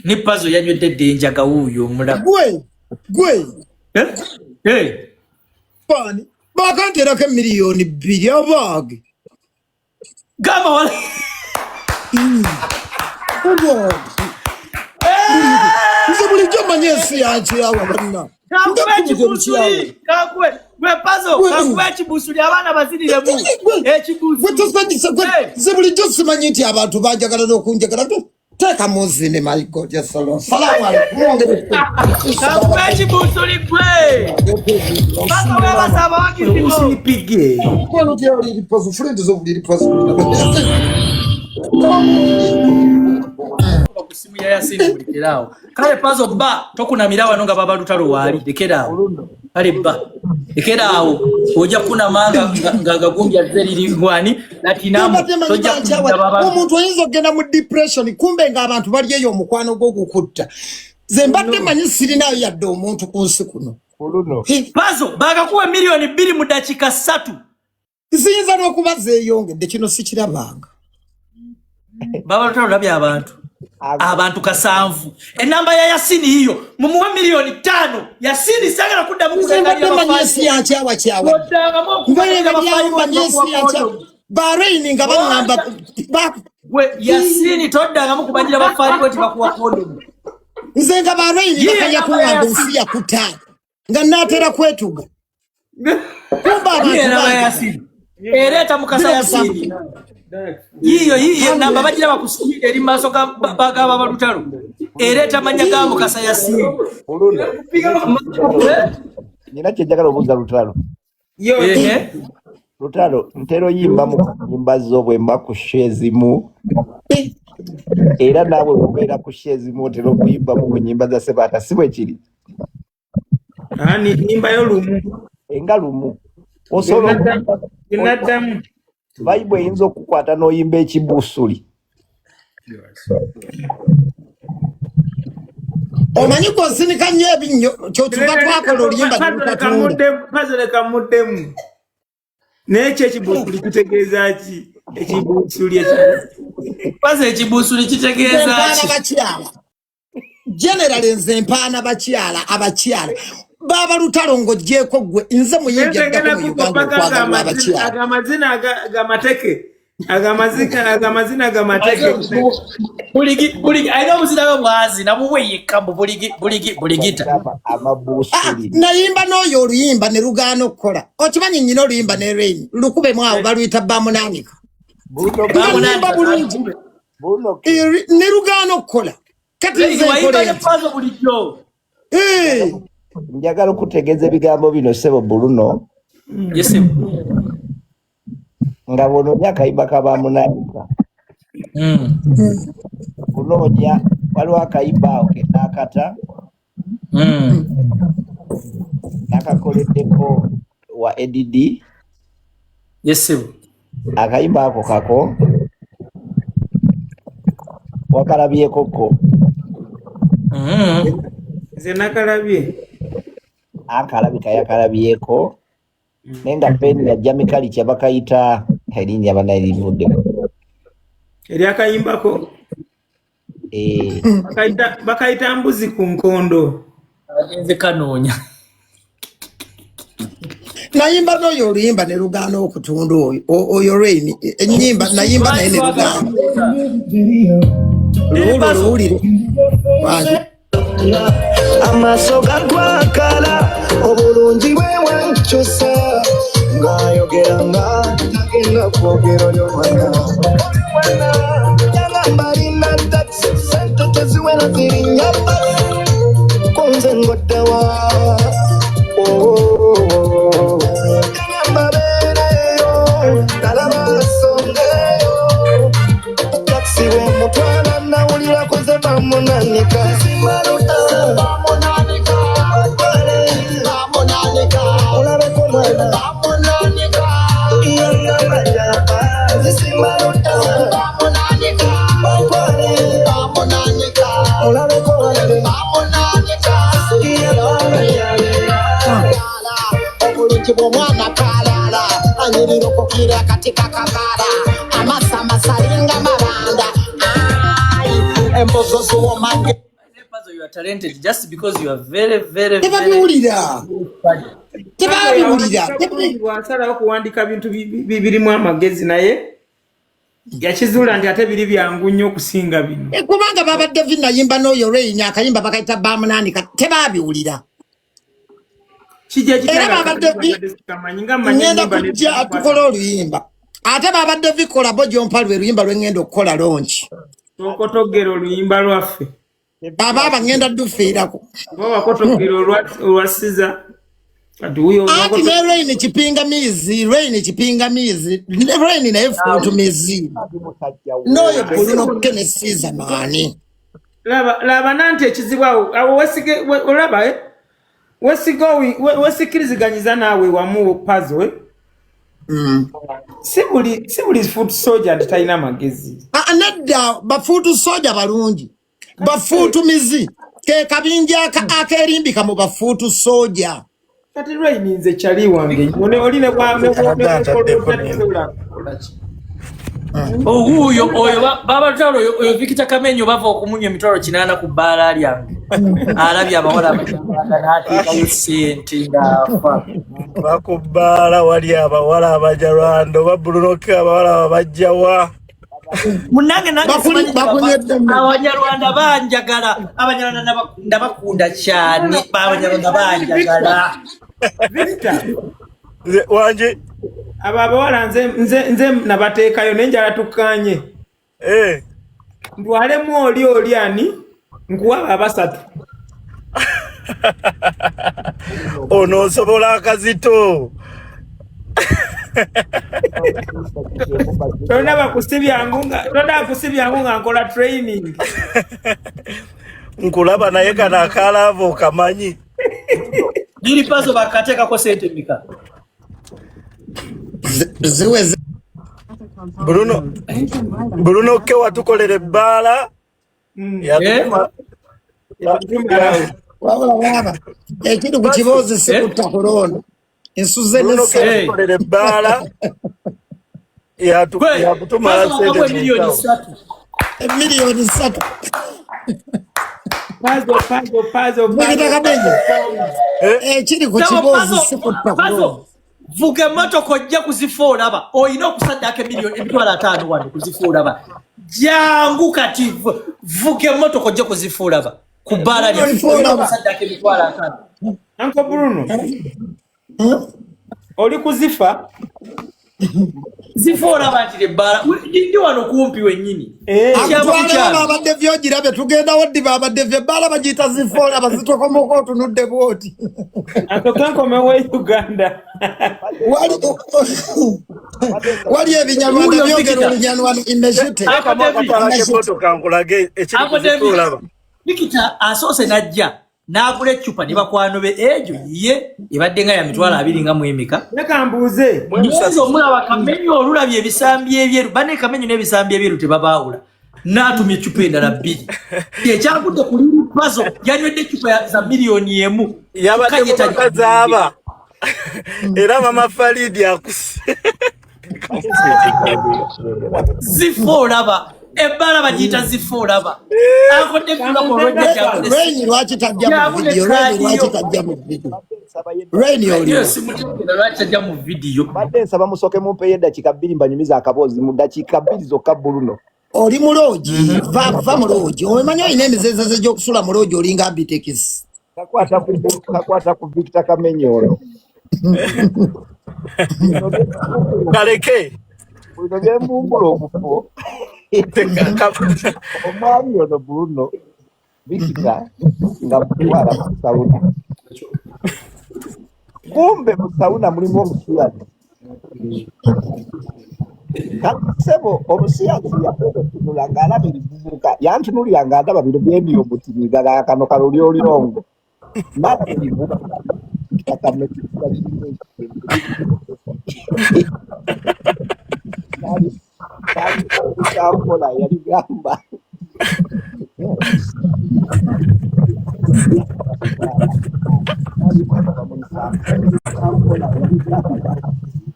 [SPEAKER 1] Ne Pazo yanywedde dda enjaga wuuyo omulamu.
[SPEAKER 2] Gwe gwe
[SPEAKER 1] Eh? Eh.
[SPEAKER 2] baani bakanteerako 2,000,000 abaage.
[SPEAKER 1] Gamba wala.
[SPEAKER 2] Abaage. Nze bulijjo mmanyi ensi yankyawa banna.
[SPEAKER 1] Kankuba
[SPEAKER 2] Nga
[SPEAKER 1] ekibusuli, kankuba gwe Pazo, kankuba ekibusuli abaana baziriremu. Ekibusuli.
[SPEAKER 2] Nze bulijjo simanyi nti abantu banjagala n'okunjagala. Teeka mu nzine my God ya salon. Salaamu alaikum. Mwongere.
[SPEAKER 1] Kankuba ekibusuli gwe. Pazo weebasa abawagizi bo.
[SPEAKER 3] Usipige.
[SPEAKER 2] Kono tyali lipazo, friend zo buli lipazo.
[SPEAKER 1] Ku simu ya Yasini mulekeraawo. Kale Pazo bba tokunamira wano nga baba Lutalo waali lekeraawo. Kale bba lekeraawo ojja kunama nga gagumbya azze liri gwani latinamu
[SPEAKER 2] Mbadde manyi
[SPEAKER 1] tojja
[SPEAKER 2] bankyawa.
[SPEAKER 1] kunamira baba.
[SPEAKER 2] Omuntu oyinza okugenda mu depression kumbe ng'abantu bali eyo omukwano gw'okukutta. Nze mbadde manyi sirinayo yadde omuntu ku nsi kuno.
[SPEAKER 11] Kuluno.
[SPEAKER 1] Pazo bakakuwa 2,000,000 mu dakiika 3.
[SPEAKER 2] Ziyinza n'okuba zeeyongedde kino sikirabanga.
[SPEAKER 1] Baba Lutalo olabye abantu. Abantu 7. Ennamba ya Yasini yiyo mumuwe 5,000,000. Yasini sagala kuddamu
[SPEAKER 2] Nze mbadde
[SPEAKER 1] kuleka
[SPEAKER 2] manyi ensi yankyawa.
[SPEAKER 1] Oddangamu okubalira
[SPEAKER 2] Mbeera
[SPEAKER 1] abafaanyi
[SPEAKER 2] manyi ensi yankyawa. Bahrain nga baŋŋamba
[SPEAKER 1] Gwe Yasini toddangamu kubanyira bafaanyi bwe tibakuwa kondomu.
[SPEAKER 2] Nze nga Bahrain
[SPEAKER 1] Yiyo
[SPEAKER 2] bakajja
[SPEAKER 1] ennamba ya
[SPEAKER 2] kuŋŋamba
[SPEAKER 1] Yasini.
[SPEAKER 2] ensi yakuta nga naatera kwetuga. Kumbe abantu
[SPEAKER 1] Yiyo ennamba ya
[SPEAKER 2] bangi.
[SPEAKER 1] Yasini. Ereeta Mukasa Yasini. Yiyo yiyo ennamba bagiraba ku screen eri mu maaso ga Baba Lutalo. Ereeta amannya ga Mukasa Yasini.
[SPEAKER 11] Kuluno. Nina kye njagala obuuza Lutalo.
[SPEAKER 1] Ehe.
[SPEAKER 11] Lutalo ntera oyimba mu nnyimba zo bwe mba ku show ezimu. Era naawe bw'obeera ku show ezimu otera okuyimbamu ku nnyimba za Ssebaata si bwe kiri?
[SPEAKER 3] Nnyimbayo lumu.
[SPEAKER 11] Enga lumu. Osobola
[SPEAKER 3] Naddamu.
[SPEAKER 11] Vibe eyinza okukwata n'oyimba ekibusuli.
[SPEAKER 2] Omanyi gw'osinika nnyo ebinnyo kyotuva twakola oluyimba ne lutatunda.
[SPEAKER 3] Pazo leka muddemu. Naye ki ekibusuli kitegeeza ki? Ekibusuli ekibusuli.
[SPEAKER 1] Pazo ekibusuli kitegeeza
[SPEAKER 2] Nze
[SPEAKER 1] ki?
[SPEAKER 2] mpaana bakyala. Generally nze mpaana bakyala abakyala. Baba Lutalo ng'oggyeeko ggwe nze muyimbi
[SPEAKER 3] Nze
[SPEAKER 2] addako
[SPEAKER 3] ngenda
[SPEAKER 2] mu Uganda
[SPEAKER 3] kukoppa
[SPEAKER 2] okwagalwa abakyala.
[SPEAKER 3] amazina gamateke. Ago amazina gamateeke.
[SPEAKER 1] Buligi buligi alina obuzina bwe bwazina bubwe yekka mbu buligi buligi buligita.
[SPEAKER 11] Amabuusuli.
[SPEAKER 2] Nayimba n'oyo oluyimba ne lugaana okukola. Okimanyi nnyina oluyimba ne Rain lukubemu awo baluyita Bamunaanika. Nga luyimba bulungi. Ne lugaana okukola. Kati
[SPEAKER 1] Rain
[SPEAKER 2] nze nkola
[SPEAKER 1] wayimba ne
[SPEAKER 2] enti.
[SPEAKER 1] Pazo bulijjo.
[SPEAKER 11] Njagala okutegeeza ebigambo bino ssebo Bruno.
[SPEAKER 1] Yes,
[SPEAKER 11] nga bw'onoonya akayimba ka Bamunaanika. Kunoonya waliwo akayimba awo ke naakata. Nakakoleddeko wa ADD.
[SPEAKER 1] Yes, sir.
[SPEAKER 11] Akayimba ako kako wakalabyeko ko.
[SPEAKER 3] Nze nakalabye.
[SPEAKER 11] Akalabika yakalabyeko naye nga peni ya Jamie Kalicha bakayita erinnya banaye livudde.
[SPEAKER 3] Eryakayimbako. Bakayita mbuzi ku nkondo.
[SPEAKER 1] Agenze kanoonya.
[SPEAKER 2] Nayimba n'oyo oluyimba ne lugaana okutunda oyo oyo Rain ennyimba nayimba naye ne lugaana. Luwulire luwulire. Wange.
[SPEAKER 5] Amaaso gagwakala obulungi bwe wankyusa ng'ayogera nga tagenda kwogera oyo mwana yagamba alina taxi sente teziwera zirinnya basi kunze ngoddawa yagamba beereyo talaba asongeyo taxi bwemutwala nawulira koze bamunanika olabeko mwana
[SPEAKER 2] Obulungi bw'omwana kalala anyirira okukira akati kakabala amasa amasalinga mabanda Ai, embozo ziwomange.
[SPEAKER 1] Pazo, you are talented just because you are very very very
[SPEAKER 2] Tebabiwulira. Tebabiwulira.
[SPEAKER 3] Bwasalawo kuwandika bintu birimu amagezi naye yakizuula nti ate biri byangu nnyo okusinga bino.
[SPEAKER 2] Kubanga babadde vi nayimba n'oyo Rain akayimba bakayita Bamunaanika tebabiwulira.
[SPEAKER 3] Kijja
[SPEAKER 2] Era babadde vi
[SPEAKER 3] kitamanyi nga mmanyi
[SPEAKER 2] ngenda
[SPEAKER 3] ennyimba
[SPEAKER 2] kujja tukole oluyimba. Ate babadde vi kolabo gyompa lwe luyimba lwe ngenda okukola launch.
[SPEAKER 3] Twokotogera oluyimba lwaffe.
[SPEAKER 2] Baba ngenda dufiirako.
[SPEAKER 3] Oba wakotogera olwa Siza. Kati wuyo
[SPEAKER 2] Anti ne Rain kipingamizi, Rain kipingamizi, ne Rain naye futumizi. N'oyo Bruno Kenneth Siza maani.
[SPEAKER 3] Laba nanti ekizibu awo wesige olaba wesiga wesikiriziganyiza naawe wamu Pazo Si buli foot soldier nti talina magezi.
[SPEAKER 2] Ah, nedda bafuutu soja balungi. Bafuutumizi ke kabinja akerimbika mu bafuutu soja.
[SPEAKER 3] Kati Rain nze kyali wange oli ne bwa ne
[SPEAKER 1] Oyo oyo baba Lutalo oyo Victor Kamenyo bava okumunywa emitwalo 8 ku bbaala lyange. Alabye abawala abanyarwanda n'ateekayo ssente ng'afa.
[SPEAKER 12] Bakubbaala wali abawala abanyarwanda oba Bruno K abawala babajja wa?
[SPEAKER 1] Munnange nange simanyi Abanyarwanda banjagala. Abanyarwanda ndabakunda cyane. Abanyarwanda banjagala.
[SPEAKER 3] Victor.
[SPEAKER 12] Wanje.
[SPEAKER 3] Abo abawala nze nabateekayo naye njala tukkaanye. Ntwalemu oli ani nkuwa abasatu.
[SPEAKER 12] Ono osobola akazito.
[SPEAKER 3] Tondaba kusibyangu nga nkola training.
[SPEAKER 12] Nkulaba naye kano akalaava okamanyi.
[SPEAKER 1] Lili Pazo bakateekako ssente mmeka?
[SPEAKER 2] Ziweze.
[SPEAKER 12] Bruno K watukolera ebbaala.
[SPEAKER 2] Wabula baba ekiri ku kiboozi si kutta kulonda. Ensuze
[SPEAKER 12] Bruno K
[SPEAKER 2] ne
[SPEAKER 12] yatukolera ebbaala. Yakutumala ssente
[SPEAKER 1] Miliyoni 3.
[SPEAKER 2] Miliyoni 3.
[SPEAKER 3] Pazo, Pazo, Pazo.
[SPEAKER 2] Mugita Kamenyo. Ekiri ku kiboozi si kutta kulonda.
[SPEAKER 1] Vuga emmotoka ojja kuzifa olaba. Olina okusaddaaka emiliyoni 50,000 wano kuzifa olaba. Jangu kati vuga emmotoka ojja kuzifa olaba. Ku bbaala lyaffe olina okusaddaaka 50,000.
[SPEAKER 3] Uncle Bruno. Oli kuzifa?
[SPEAKER 1] Zifa olaba nti ebbaala ndi wano kumpi wennyini.
[SPEAKER 2] Akutwalewo babadde vyogirabe tugendawo ddi babadde vyo ebbaala bagiyita zifa olaba zitokomoka otunudde bwoti.
[SPEAKER 3] Atoka nkomewo e Uganda.
[SPEAKER 2] Wali ebinyarwanda byogera olunyarwanda imeshite.
[SPEAKER 1] Nikita asoose n'ajja n'agula eccupa ne bakwano be egyo ye ebadde nga ya 20,000 nga mwemeka.
[SPEAKER 3] Leka mbuuze.
[SPEAKER 1] Mwezi omulaba Kamenyo olulabye ebisambi ebyeru banne Kamenyo n'ebisambi ebyeru tebabaawula n'atumya eccupa endala bbiri. Ekyagudde ku Lili Pazo yanywedde eccupa za 1 million.
[SPEAKER 12] Yabadde mu bakazi aba era mama Faridi akuse.
[SPEAKER 1] Zifa olaba ebbaala bagiyita zifa olaba.
[SPEAKER 2] Rain lwaki tajja mu video? Rain lwaki tajja mu video? Rain oliwo?
[SPEAKER 1] Simutegeera lwaki tajja mu video.
[SPEAKER 11] Mbadde nsaba musooke mumpeeyo eddakiika 2 mbanyumize akaboozi mu ddakiika 2 zokka Bruno.
[SPEAKER 2] Oli mu lodge, va mu lodge. Omanyi olina emizezeze gy'okusula mu lodge olinga bitekisi.
[SPEAKER 11] Kakwata ku Victor Kamenyo ono.
[SPEAKER 12] Kaleke.
[SPEAKER 11] Bino byembumbula obufo. Omwami ono Bruno Victor nga mutwala mu sauna. Kumbe mu sauna mulimu omusiyazi. Kati ssebo omusiyazi yagenda otunula ng'alaba ebivubuka yantunulira ng'andaba bino byendi omutiriga kano kaloli oliongo n'alaba ebivubuka kakamekisa kirimu ekyankola yali gamba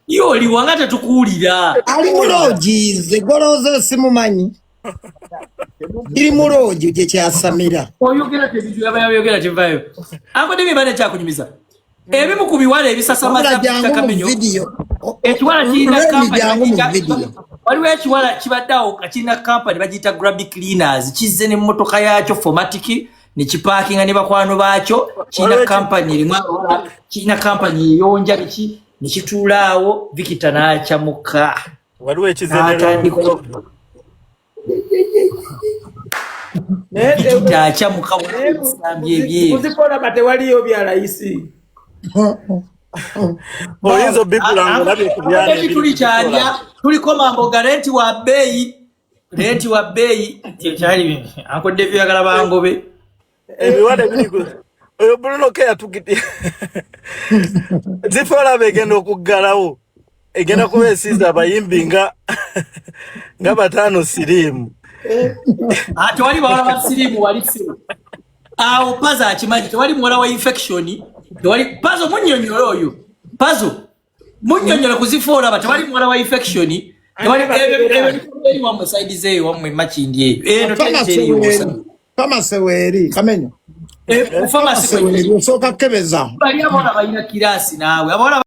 [SPEAKER 1] Ye oliwa nga tetukuwulira.
[SPEAKER 2] Ali mu lodge ze golooza simumanyi. Iri mu lodge gye kyasamira.
[SPEAKER 1] Oyogera tebiju yaba yayogera kivayo. Uncle David bane kyakunyumiza. Ebimu ku biwala ebisasamaza
[SPEAKER 2] Wabula jangu mu
[SPEAKER 1] Kamenyo.
[SPEAKER 2] video.
[SPEAKER 1] Ekiwala kirina
[SPEAKER 2] Rain
[SPEAKER 1] kampani
[SPEAKER 2] jangu mu
[SPEAKER 1] bagiyita
[SPEAKER 2] video.
[SPEAKER 1] Waliwo ekiwala kibadde awo nga kirina kampani bagiyita Grabby Cleaners kizze n'emmotoka yaakyo 4Matic ne kipaakinga ne bakwano baakyo kirina kampani erimu abawala kirina kampani eyonja biki ne kituula awo Victor n'akyamuka.
[SPEAKER 12] Waliwo ekize
[SPEAKER 1] N'atandika Victor akyamuka ebisambi ebyeru.
[SPEAKER 3] Kuzikolaba tewaliyo bya layisi.
[SPEAKER 12] Oyinza obigula ng'olabye ku byana
[SPEAKER 1] Ebyo tuli kyalya tuliko mamboga renti wa bbeeyi renti wa bbeeyi kyali Uncle David oyagala bangobe.
[SPEAKER 12] Ebiwala ebiri ku oyo Bruno K yatugidde zifa olaba egenda okuggalawo egenda kuba esiiza abayimbi nga bataano siriimu.
[SPEAKER 1] Ah, tewali bawala ba siriimu wali siru awo Pazo akimanyi tewali muwala wa infection tewali Pazo munnyonnyole oyo Pazo munnyonnyole kuzifa olaba tewali muwala wa infection tewali ebyo eri wammwe side zeeyo wammwe Makindi eyo eno teriyo busa.
[SPEAKER 2] Pharmacy weeri Kamenyo.
[SPEAKER 1] Pharmacy
[SPEAKER 2] weeri osooka kukebeza.
[SPEAKER 1] Bali abawala balina class naawe abawala.